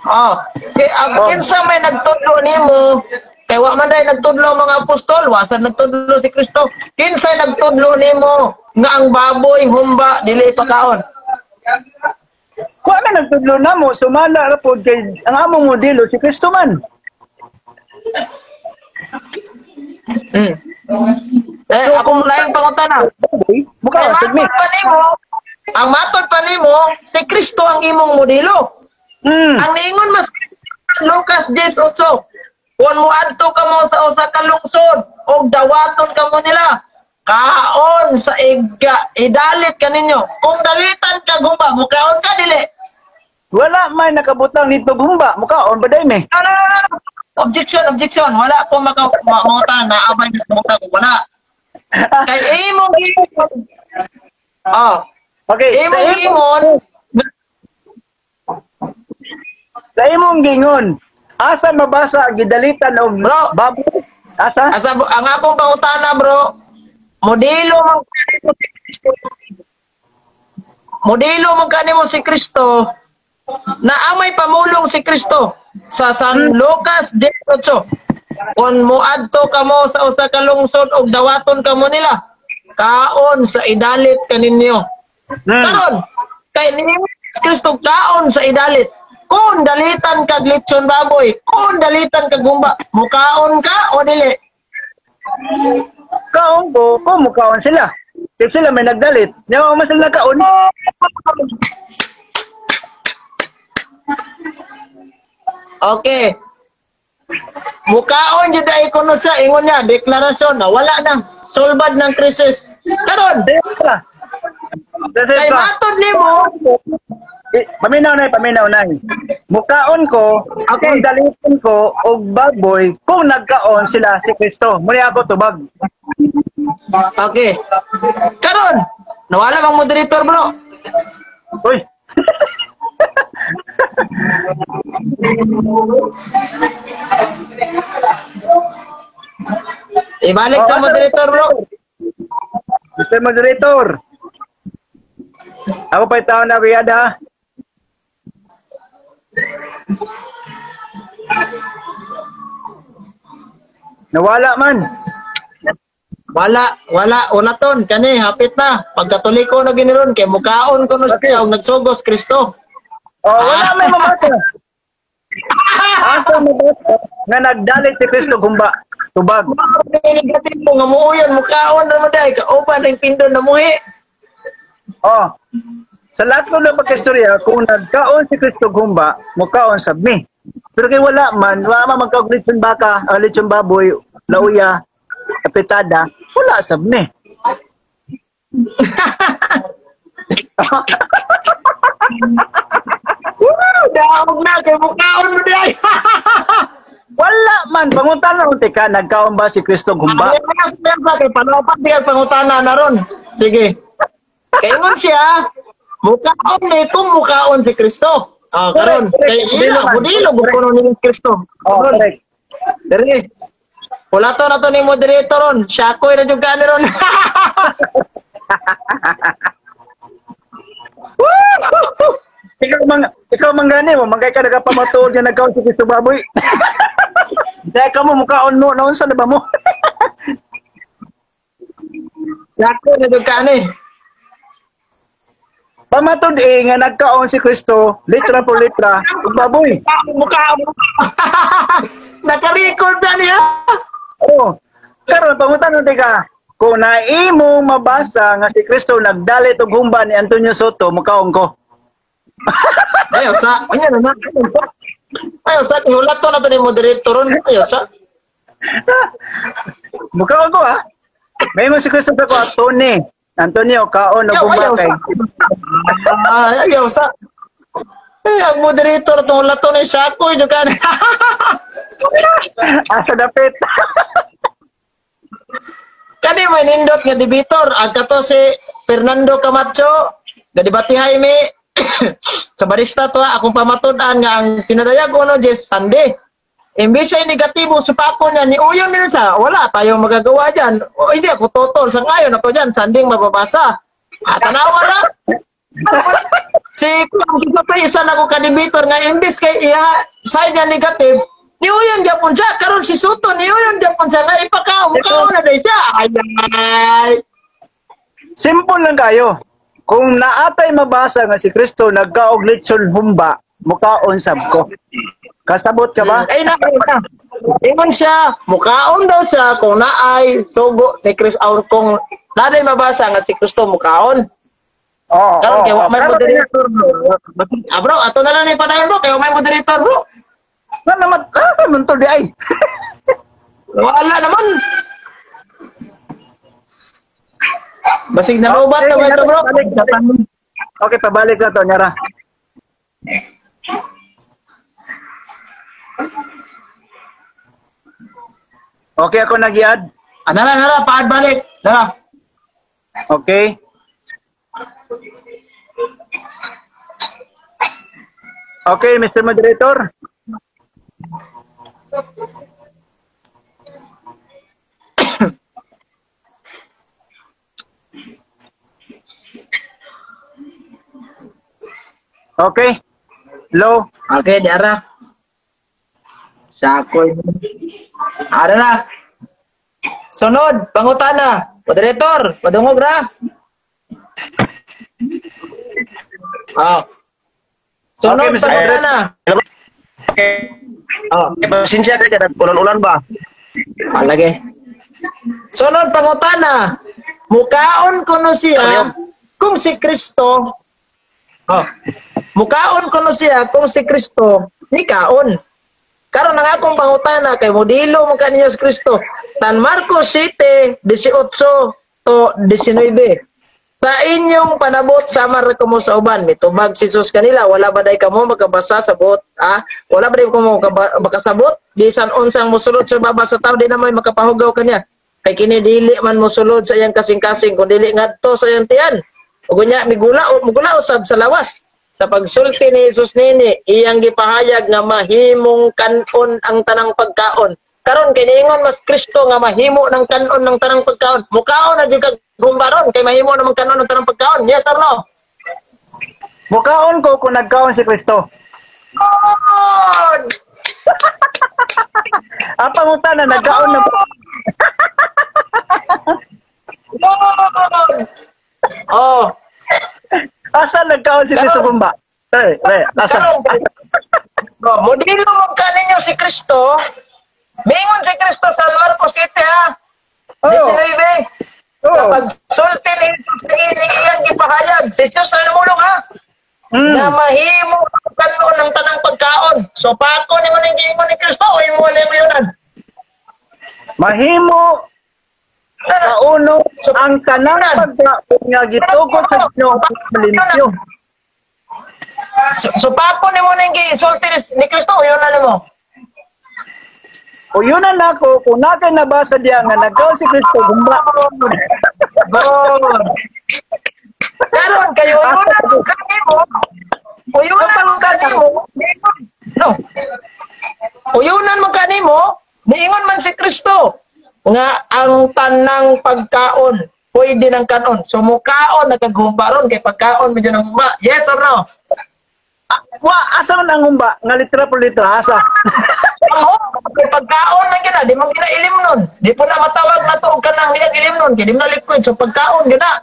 Oh, kay ang kinsa may nagtudlo nimo? Kay wa man day nagtudlo ang mga apostol, wa sad nagtudlo si Kristo. Kinsa nagtudlo nimo nga ang baboy humba dili ipakaon? Wa man nagtudlo namo, sumala ra pod kay ang among modelo si Kristo man. Eh, so, akong laing pangutana. Mukha matod pa nimo, ang matod pa nimo si Kristo ang imong modelo. Ang niingon mas Lucas 10:8. Kung moadto kamo sa usa ka lungsod og dawaton kamo nila, kaon sa iga, idalit kaninyo. Kung dalitan ka humba, mukaon ka dili. Wala may nakabutang nito humba, mukaon ba day me? No, no, no, no. Objection, objection. Wala ko makamutan na abay na muta ko wala. Kay imong giingon. Oh. Okay, imong giingon. Sa imong giingon, asa mabasa ang gidalitan og baboy? Asa? Asa ang akong pangutana, bro. Modelo man kanimo si Kristo. Modelo man kanimo si Kristo na ang may pamulong si Kristo sa San Lucas 10:8. Kung moadto kamo sa usa ka lungsod og dawaton kamo nila, kaon sa idalit kaninyo. Karon kay ni Kristo kaon sa idalit. Kung dalitan kag litson baboy, kung dalitan kag humba, mukaon ka o dili? Kaon ko, kung mukaon sila. Kaya sila may nagdalit. Nyawa man sila nagkaon. Okay. Mukaon jud ay kuno siya, ingon niya, deklarasyon na wala na, solbad ng krisis. Karon, kay matod nimo, paminaw na. Mukaon ko, okay. Kung daliton ko og baboy, kung nagkaon sila si Kristo. Muna ako tubag. Okay. Karon, nawala bang moderator, bro? Uy. Ibalik sa moderator, bro. Mr. Moderator. Ako pa'y tao na kuyada. Nawala man. Wala, unaton kani hapit na. Pagkatoliko na giniron kay mukaon kuno siya og nagsugos Kristo. Oh, wala may mamata. Asa mabasa nga nagdalit si Kristo humba tubag. Negatibo nga muuyon mukaon ra mo day kauban ang pindon na muhi. Oh. Sa lahat ko ng pagkistorya, kung nagkaon si Kristo humba, mukaon sabmi. Pero kay wala man magkaog litson baka, litson baboy, lauya, apitada, wala sabmi. Woo, daog na kay mukaon mo day. Wala man, pangutana unti ka, nagkaon ba si Kristo humba? Kay panapat di pangutana na ron. Sige. Kay siya, mukaon ni kung mukaon si Kristo. Ah, karon kay ila modelo kuno ni Kristo. Oh, correct. Dere. Wala to na to ni moderator ron. Siya koy na jud ka ni ron. Ikaw man gani mo, mangkay ka nagapamatuod nga nagkaon si Kristo baboy. Dahil ka mo mukaon mo, naunsa na ba mo? Siya koy na jud ka ni. Pamatod eh, nga nagkaon si Kristo, litra po litra, ug baboy. Mukha. Naka-record na niya. Oo. Karon pangutan ka, kung naimo mabasa nga si Kristo nagdalit og humba ni Antonio Soto, mukaon ko. Ayo sa, anya na. Ayo sa, hulat to na to ni moderator ron. Ayo sa. Mukaon ko ha. May mo si Kristo sa ko, Tony. Antonio, kaon og humba kay. Ayaw sa. Eh, ang moderator tong lato ni Shakoy jud kan. Asa dapit. Kani may nindot nga debater ang kato si Fernando Camacho, gadebate Jaime sa barista to akong pamatud-an nga ang pinadayag ono Jess Sunday. Imbes siya negatibo, supapo niya, niuyon din siya. Wala tayong magagawa dyan. O hindi ako totol. Sa ngayon ako dyan, sanding mababasa. Ah, tanawa na. Si pa isa na ko kadibitor nga imbes kay iya side niya negative, niuyon gyapon siya. Karon si Soto niuyon gyapon siya nga ipakaon kaon na day siya. Ay, ay. Simple lang kayo. Kung naatay mabasa nga si Kristo nagkaog litson humba, mukaon sab ko. Kasabot ka ba? Ay na, na. Ingon siya, mukaon daw siya kung naay sugo ni Kristo or kung naay mabasa nga si Kristo mukaon. Oo. Karon kay wa may moderator bro. Ah bro, ato na lang ni padayon bro, kay wa may moderator bro. Nga naman, man to di ay. Wala naman. Basig na robot na ba ito bro? Okay, pabalik na to, nyara. Okay, ako nag-i-add. Ah, nara, nara, paad balik. Nara. Okay. Okay, Mr. Moderator. Okay. Hello. Okay, diara. Sakoy. Ara na. Sunod, pangutana. Moderator, padungog ra. Ah. Sunod, Okay, Mr. pangutana. Okay. Ah, Pasensya ka dyan, ulan-ulan ba? palagi. Sunod, pangutana. Mukaon kuno siya kung si Kristo. Oh. Mukaon kuno siya kung si Kristo nikaon. Karon ang akong pangutana kay modelo man kaninyo si Kristo. San Marcos 7:18 to 19. Sa inyong panabot sama ra kamo sa uban, mitubag si Jesus kanila, wala ba day kamo makabasa sa buot, ah? Wala ba day kamo makasabot? Bisan unsang mosulod sa baba sa tawo di na may makapahugaw kanya. Kay kini dili man mosulod sa iyang kasing-kasing kun dili ngadto sa iyang tiyan. Ug unya migula mugula usab sa lawas. Sa pagsulti ni Jesus nini, iyang gipahayag nga mahimong kanon ang tanang pagkaon. Karon kay niingon mas Kristo nga mahimo ng kanon ng tanang pagkaon. Mukaon na jud kag gumbaron kay mahimo namang kanon ng tanang pagkaon. Yes or no? Mukaon ko kung nagkaon si Kristo. Good! Ang pangutana, nagkaon na ba? Good! Oh. Asa nagkaon si Kristo gumba? Eh, asa? Karon, bro, modelo mo kaninyo si Kristo. Mingon si Kristo sa Marcos 7 ha. Oo. 19. Oo. Kapag sulti ni Jesus na iyang gipahayag, si Jesus na namulong ha. Na mahimo ang kanon ng tanang pagkaon. So pako ni man ang giingon ni Kristo o imo na mo yunan. Mahimo kauno ang tanang pagkaon nga gitugot sa Ginoo limpyo. So pako ni mo nang gisulti ni Kristo o yunan mo. O yunan nako kung nakay nabasa diya nga nagkaon si Kristo gumba. Good. Karon kayo uyunan mo kanimo. Uyunan mo kanimo. No. Uyunan mo kanimo, niingon man si Kristo nga ang tanang pagkaon pwede ng kanon. So mukaon nagagumba ron kay pagkaon medyo nang humba. Yes or no? Wa asa man ang humba nga litra por litra asa. Ang humba kay pagkaon man gina, di man gina ilim nun. Di po na matawag na to og kanang niyang ilim nun, kay di man na liquid so pagkaon gina.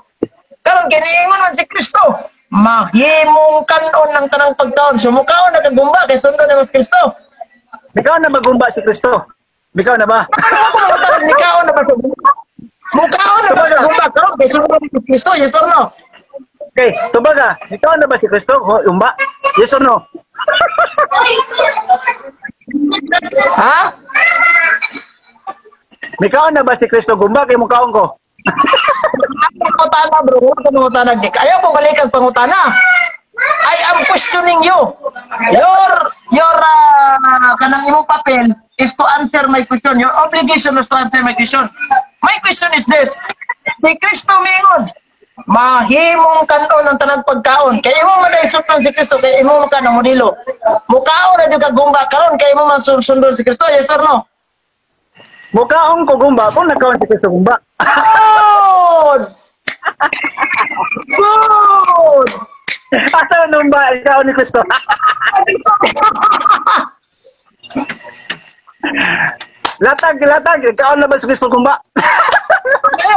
Karon kiniingon man si Kristo, mahimong kanon ng tanang pagkaon. So mukaon nagagumba kay sundo ni mas Kristo. Ikaw na magumba si Kristo. Ikaw na ba? Ano ako mangutana nikaon na ba sa gumba? Mukaon na ba sa gumba karon kay sundo ni Kristo, yes or no? Okay, tubaga, ikaw na ba si Kristo? Umba? Yes or no? Ha? Mikaon na ba si Kristo gumba kay mukaon ko? Pangutana bro, huwag ka mangutana. Ayaw kong kalikang pangutana. I am questioning you. Your kanang imong papel is to answer my question. Your obligation is to answer my question. My question is this. Si Kristo mingon, Mahimong kanon ang tanang pagkaon. Kay imo man ay sundon si Kristo, kay imo man ka na modelo. Mukaon na jud ka gumba karon kay imo man sundon si Kristo. Yes or no? Mukaon ko gumba kung nagkaon si Kristo gumba. Good! Good! Asa nung ba ikaw ni Kristo? Latag, latag, ikaw na ba si Kristo gumba? Kaya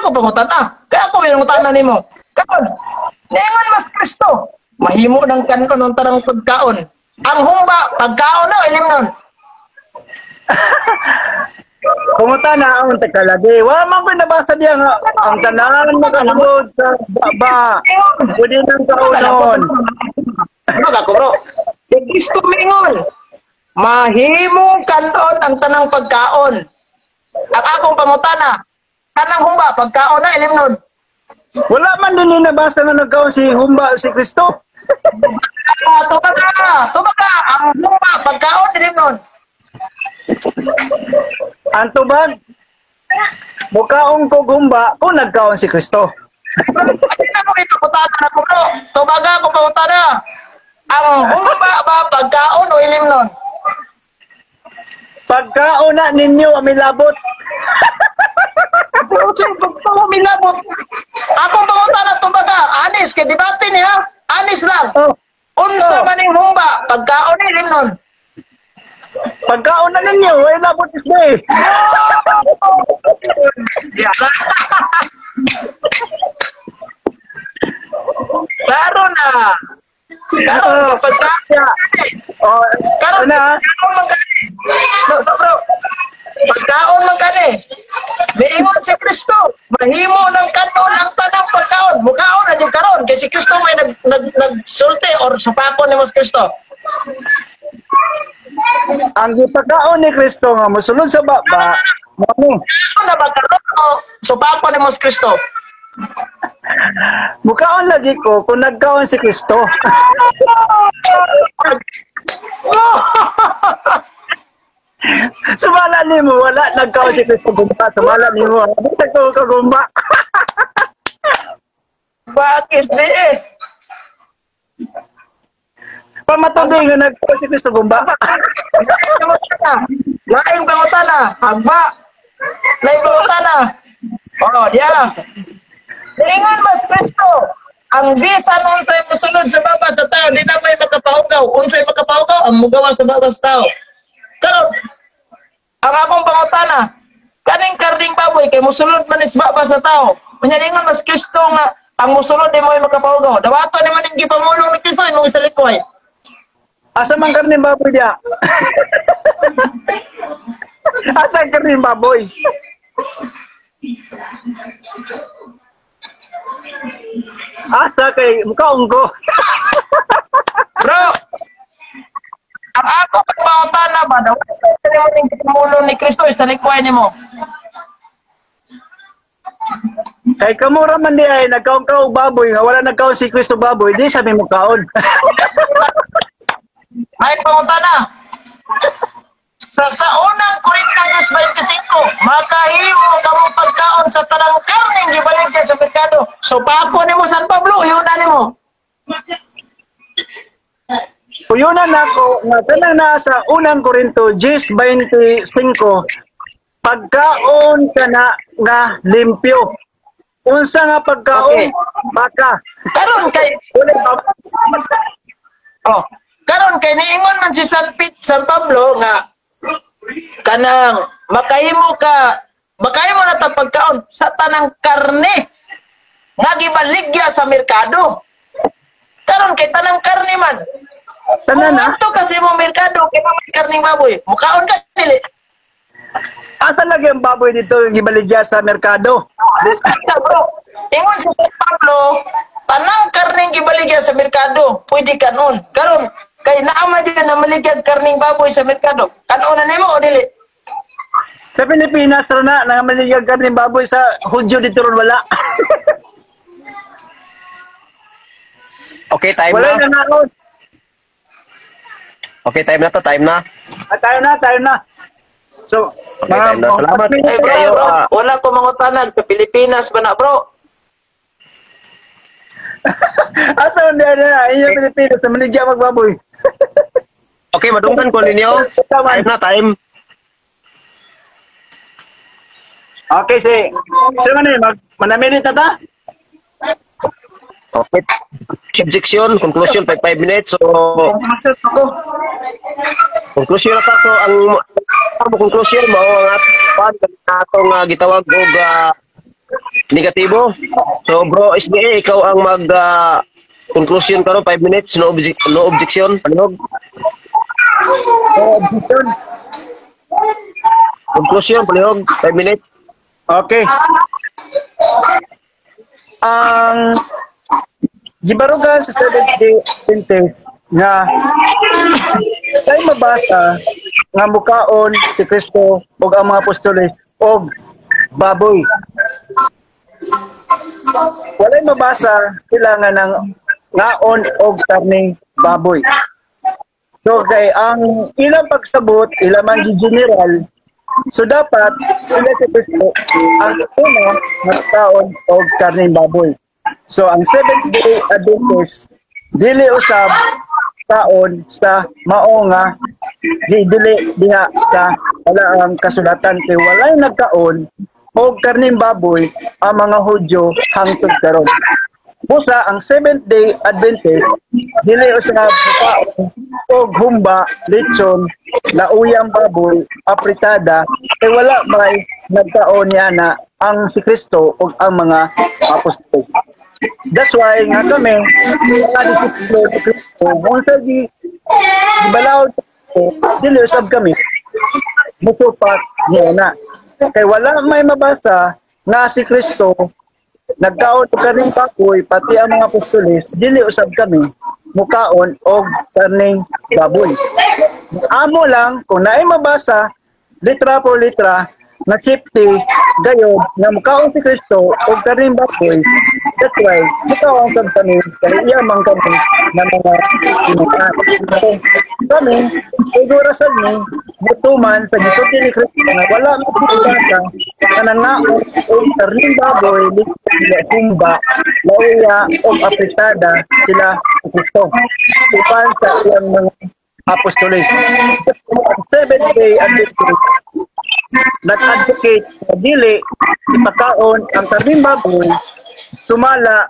ko pangutana. Kaya ko pangutana nimo. Karon, ningon mas Kristo, mahimo ng kanon ng tanang pagkaon. Ang humba, pagkaon na ilim nun. Pangutana ang tagalagi. Wala man ko nabasa diya nga ang tanan makasulod sa baba. Pwede nang kaunon. Ano ka ko, bro? Si Kristo mingon, mahimong kanon ang tanang pagkaon. Ang akong pangutana, tanang humba, pagkaon na ilim nun. Wala man din nabasa nga nagkaon si humba si Kristo. Tubaga, tubaga, ang humba, pagkaon ilim nun. Ang tubag, mukaong ko gumba kung nagkaon si Kristo. Ay na ko ipakutana na ko, bro. Tubaga ko pangutana. Ang humba ba pagkaon o ilim nun? Pagkaon na ninyo, amilabot. Amilabot. Akong pangutana tubaga, anis kay debate niya, anis lang. Oh. Unsa man ning humba, pagkaon ilim nun? Pagkaon na ninyo, ay labot isda eh. Klaro na. Klaro, pagkaon. Oh, karon na. Pagkaon man kani. No, bro. Pagkaon man kani. Miingon si Kristo, mahimo ng kanon ang tanang pagkaon. Mukaon na jud karon kay si Kristo may nagsulti or supakon nimo si Kristo. Ang gipakaon ni Kristo nga mosulod sa baba, mao na ba karon o supakon nimo si Kristo? Mukaon lagi ko kung nagkaon si Kristo. Sumala nimo, wala nagkaon si Kristo gumba. Sumala nimo, nagkaon ka gumba. Bakit di eh? Pamatuloy nga nagkaon si Kristo gumba. Laing pangutana, hagba. Laing pangutana. Oh, yeah. Niingon mas Kristo, ang bisan unsay mosulod sa baba sa tao, di na may makapahugaw. Unsay makapahugaw, ang mugawa sa baba sa tao. Karon, ang akong pangutana, kaning karning baboy kay mosulod man is baba sa tao. Unya niingon mas Kristo nga ang mosulod di mo ay makapahugaw. Dawato ni man ning gipamulong ni Kristo imong isalikoy. Asa man karning baboy diya? Asa karning baboy? Asa kay mukaong ko. Bro, ang ako pangutana ba dawato ni man ning gipamulong ni Kristo isalikoy nimo? Kay kamura man di ay nagkaon ka og baboy nga wala nagkaon si Kristo baboy, di sabi mo kaon. Ay pangutana. Sa unang Korinto 2:25, makahimo kamo pagkaon sa tanang karneng gibaligya sa merkado. So papo nimo San Pablo, uyuna nimo. Uyuna nako nga tanang naa sa unang Korinto 10:25, pagkaon kana nga limpyo. Unsa nga pagkaon? Okay. Baka. Karon kay oh, karon kay niingon man si San Pablo nga kanang makahimo na ta pagkaon sa tanang karne nga gibaligya sa merkado. Karon kay tanang karne man. Tanan na. Kung kasi mo merkado kay may karning baboy, mukaon ka dili. Asa lagi ang baboy dito gibaligya sa merkado? Bro, ingon si San Pablo, tanang karning gibaligya sa merkado, pwede kanon. Karon kay naa man jud na maligyag karning baboy sa merkado. Kanon na nimo o dili? Sa Pilipinas ra na nangamaligya karning baboy, sa Hudyo dito ron wala. Okay, time wala na. Na naon. Okay, time na to, time na. Ah, tayo na, tayo na. So, okay, time na. Salamat. Ay, bro, kayo, bro, wala ko mangutanag sa Pilipinas ba na, bro? Pilipino diha na, inyo Pilipino sa maligya magbaboy. Okay, madunggan ko ninyo. Time na time. Okay, si sino man ni manamilit na ta? Okay. Objection, conclusion 5 minutes. So conclusion na ta to ang conclusion mao ang atong gitawag og negatibo. So bro SDA, ikaw ang mag conclusion karon 5 minutes, no objection, palihog. No objection. Conclusion palihog 5 minutes. Okay. Ang gibarugan sa Seventh Day Adventist nga kay mabasa nga mukaon si Kristo ug ang mga apostoles og baboy. Walay mabasa sila nga nang ngaon og karning baboy. So kay ang ilang pagsabot, ilang man general, so dapat sila si Kristo ang una nagkaon og karning baboy. So ang Seventh Day Adventist dili usab kaon sa mao nga dili diha sa wala ang kasulatan kay walay nagkaon og karning baboy ang mga Hudyo hangtod karon. Busa ang Seventh Day Adventist dili usab kaon og humba, lechon, lauyang baboy, apritada kay wala may nagkaon niya na ang si Kristo ug ang mga apostol. That's why nga kami mga disipulo ni Kristo kung sa gibalaod dili usab kami musupak niya na. Kay wala may mabasa nga si Kristo nagkaon og karning baboy pati ang mga apostoles dili usab kami mukaon og karning baboy. Amo lang kung naay mabasa litra por litra na safety gayod nga mukaon si Kristo og karning baboy. That's why mukaon sad kami kay iya man kami na mga tinuod. So, kami siguro sad ni mutuman sa gisulti ni Kristo nga wala mabasa nga nangaon og karning baboy, humba, lauya og apritada sila si Kristo upan sa iyang mga apostoles. Seventh Day Adventist nag-advocate sa dili ipakaon ang karning baboy sumala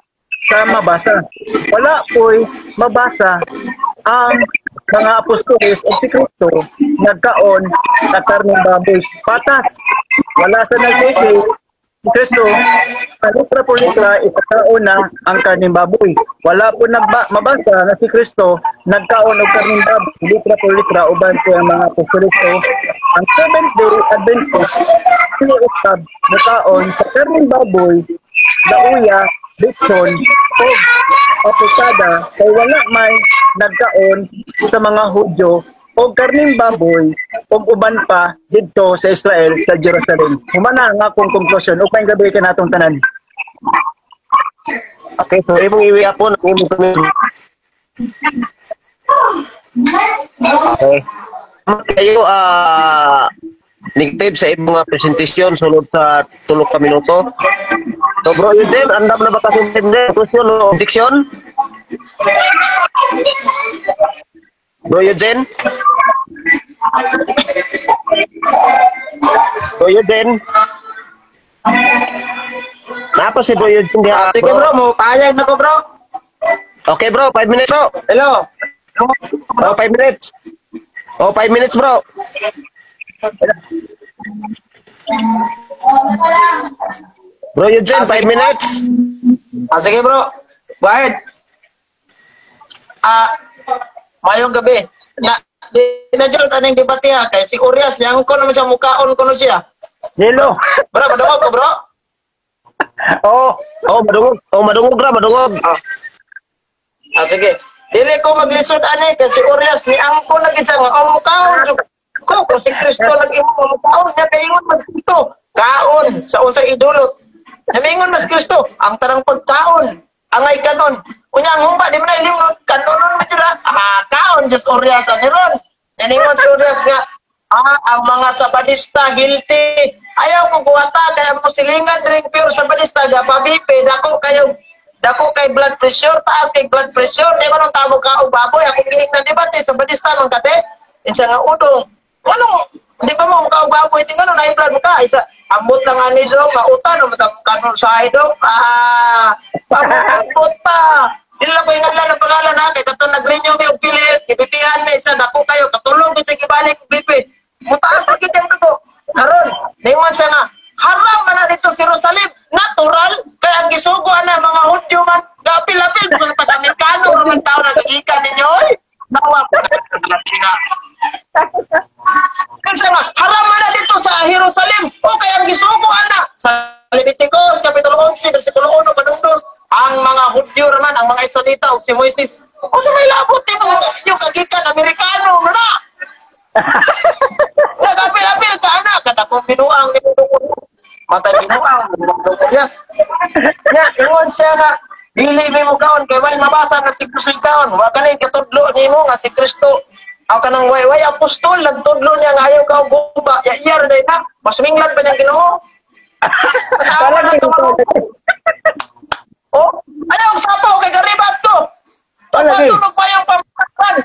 sa mabasa. Wala po'y mabasa ang mga apostoles at si Kristo nagkaon sa karning baboy. Patas. Wala sa nagkiki si Kristo sa litra por litra ipakaon na ang karning baboy. Wala po mabasa na si Kristo nagkaon og karning baboy litra por litra uban sa mga apostoles. So, ang Seventh Day Adventist usab nakaon sa karning baboy, lauya, lechon o apritada kay wala may nagkaon sa mga Hudyo og karning baboy og uban pa didto sa Israel sa Jerusalem. Humana ang akong conclusion. Upang gabi ka natong tanan. Okay, so imong iwiapon imong okay. Kayo negative sa imong presentation sulod sa 3 ka minuto. So bro Eugene, andam na ba kasi conclusion o objection? Bro Eugene? Bro Eugene? Napa si Bro Eugene diha? Sige bro, mo payag na ko bro. Okay bro, 5 minutes bro. Hello. Oh, 5 minutes. Oh, 5 minutes bro. Bro Eugene, 5 minutes. Sige bro. Go ahead. Mayong gabi. Na di na jud aning debate ha kay si Urias niyang ko naman siya mukaon kuno siya. Hello. Bro, madungog ko bro. Oh, oh madungog. Oh, madungog ra, madungog. Sige. Dili ko maglisod ani kay si Urias ni angko na gid siya nga oh mukaon ko kung si Kristo lang imo mukaon niya kay ingon mas Kristo kaon sa unsay idulot. Namingon mas Kristo ang tarang pagkaon angay kanon. Unya ang humba di man na ilimnon kanonon man sila. Kaon Diyos Urias ani ron. Naningon si Urias nga ang mga Sabadista guilty. Ayaw mo buhata kaya mo silingan ring pure Sabadista gapabipe dako kayo Dako kay blood pressure, taas kay blood pressure. Di ba nung tamo ka og baboy? Akong giingnan, di ba te sa Batista man kate? Isa nga udong. Anong di ba mo ka og baboy ti ngano na blood mo ka? Isa amot lang ani dong, mautan o matang kanon sa dong. Ah, pamot pa. Dili lang ko inganlan ang pangalan ha, kay katong nag-renew mi og pilit, gibipihan mi sa dako kayo, katulog gid sa gibalik og BP. Mutaas ra gid ang dugo. Karon, ningon siya nga haram man na dito sa Jerusalem, natural kay ang gisugo ana mga Hudyo man, gapil-apil mga taga-Amerikano ra man tawo nagagikan ninyo oy. Nawa po na. Kasi nga, haram man na dito sa Jerusalem. O kay ang gisugo ana sa Leviticus kapitulo 11 bersikulo 1 padung 2, ang mga Hudyo raman, ang mga Israelita ug si Moises. O sa may labot ni mga Hudyo kagikan Amerikano man na. Nagapil-apil ka ana kada kung binuang ni matay binuang yes. Nya ingon siya nga dili mi mo kaon kay way mabasa na si Kristo kaon. Wa kani katudlo nimo nga si Kristo aw kanang way way apostol nagtudlo niya nga ayaw ka og guba. Ya iyar day na masminglan pa niyang Ginoo. Tanawa na to. Oh, ayaw og sapaw kay garibat ko. Patulog pa yung pamatan.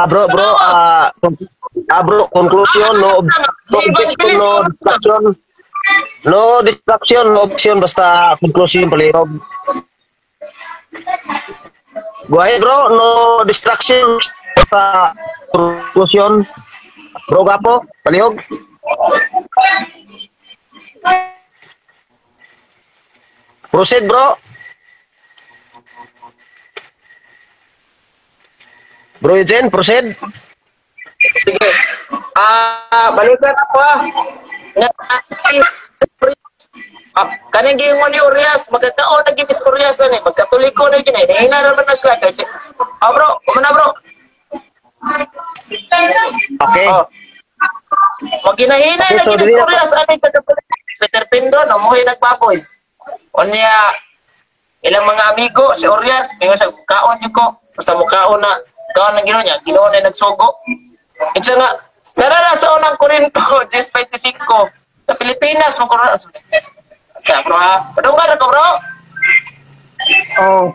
Bro, bro, conclusion, no objection, no distraction. No distraction, no option, basta conclusion palihog. Go ahead, bro, no distraction, basta conclusion. Bro, gapo, palihog. Proceed, bro. Bro Eugene, proceed. Sige. Balikan ako ah. Kaning giingon ni Urias, magkakaon na gid si Urias ani, magkatoliko na gid ni. Hina ra man na sila kasi. Ah bro, kumana bro. Okay. Oh. Maginahina Okay, na so gid si dili na- Urias ani sa Katoliko. Peter Pindon, amoy nagbaboy. Unya ilang mga amigo si Urias, ingon sa kaon jud ko, basta mukaon na, kaon ng Ginoo niya, Ginoo na nagsugo. Insa nga, tara na sa unang Korinto, 10:25, sa Pilipinas, magkuro. Sa bro ha, padunggan ako bro. Oh.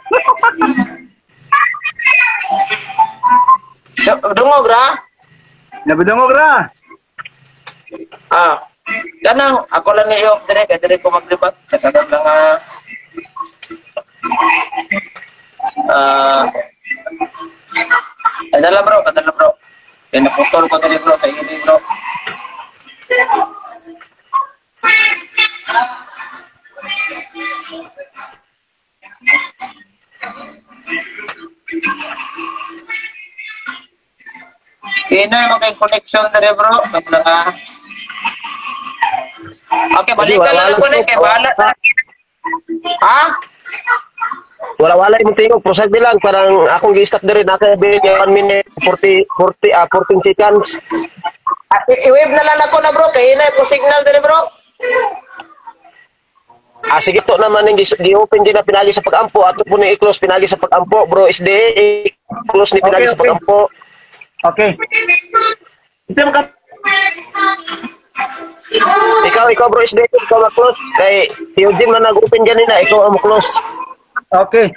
Dungog ra. Nabudungog ra. Ah, kanang ako lang ni i-off dire kay dire ko maglibat sa kanang lang kadala bro, kadala bro. Pinaputol ko diri bro sa ini bro. Pinay mo kay connection dire bro, kadala nga. Okay, balikan lang ako ni kay bahala na. Ha? Wala-wala imong tingog, proceed lang parang akong gi-stop diri na kay 1 minute 40 14 seconds. I-wave na lang ako na bro kay hinay ko signal diri bro. Ah sige to naman ning gi-open din na pinagi sa pag-ampo ato po ni i-close pinagi sa pag-ampo bro SD i-close ni pinagi Okay, sa pag-ampo. Okay. Isa mo ka Ikaw bro SD ikaw mag-close kay si Eugene man nag-open ganina ikaw ang mo-close. Okay.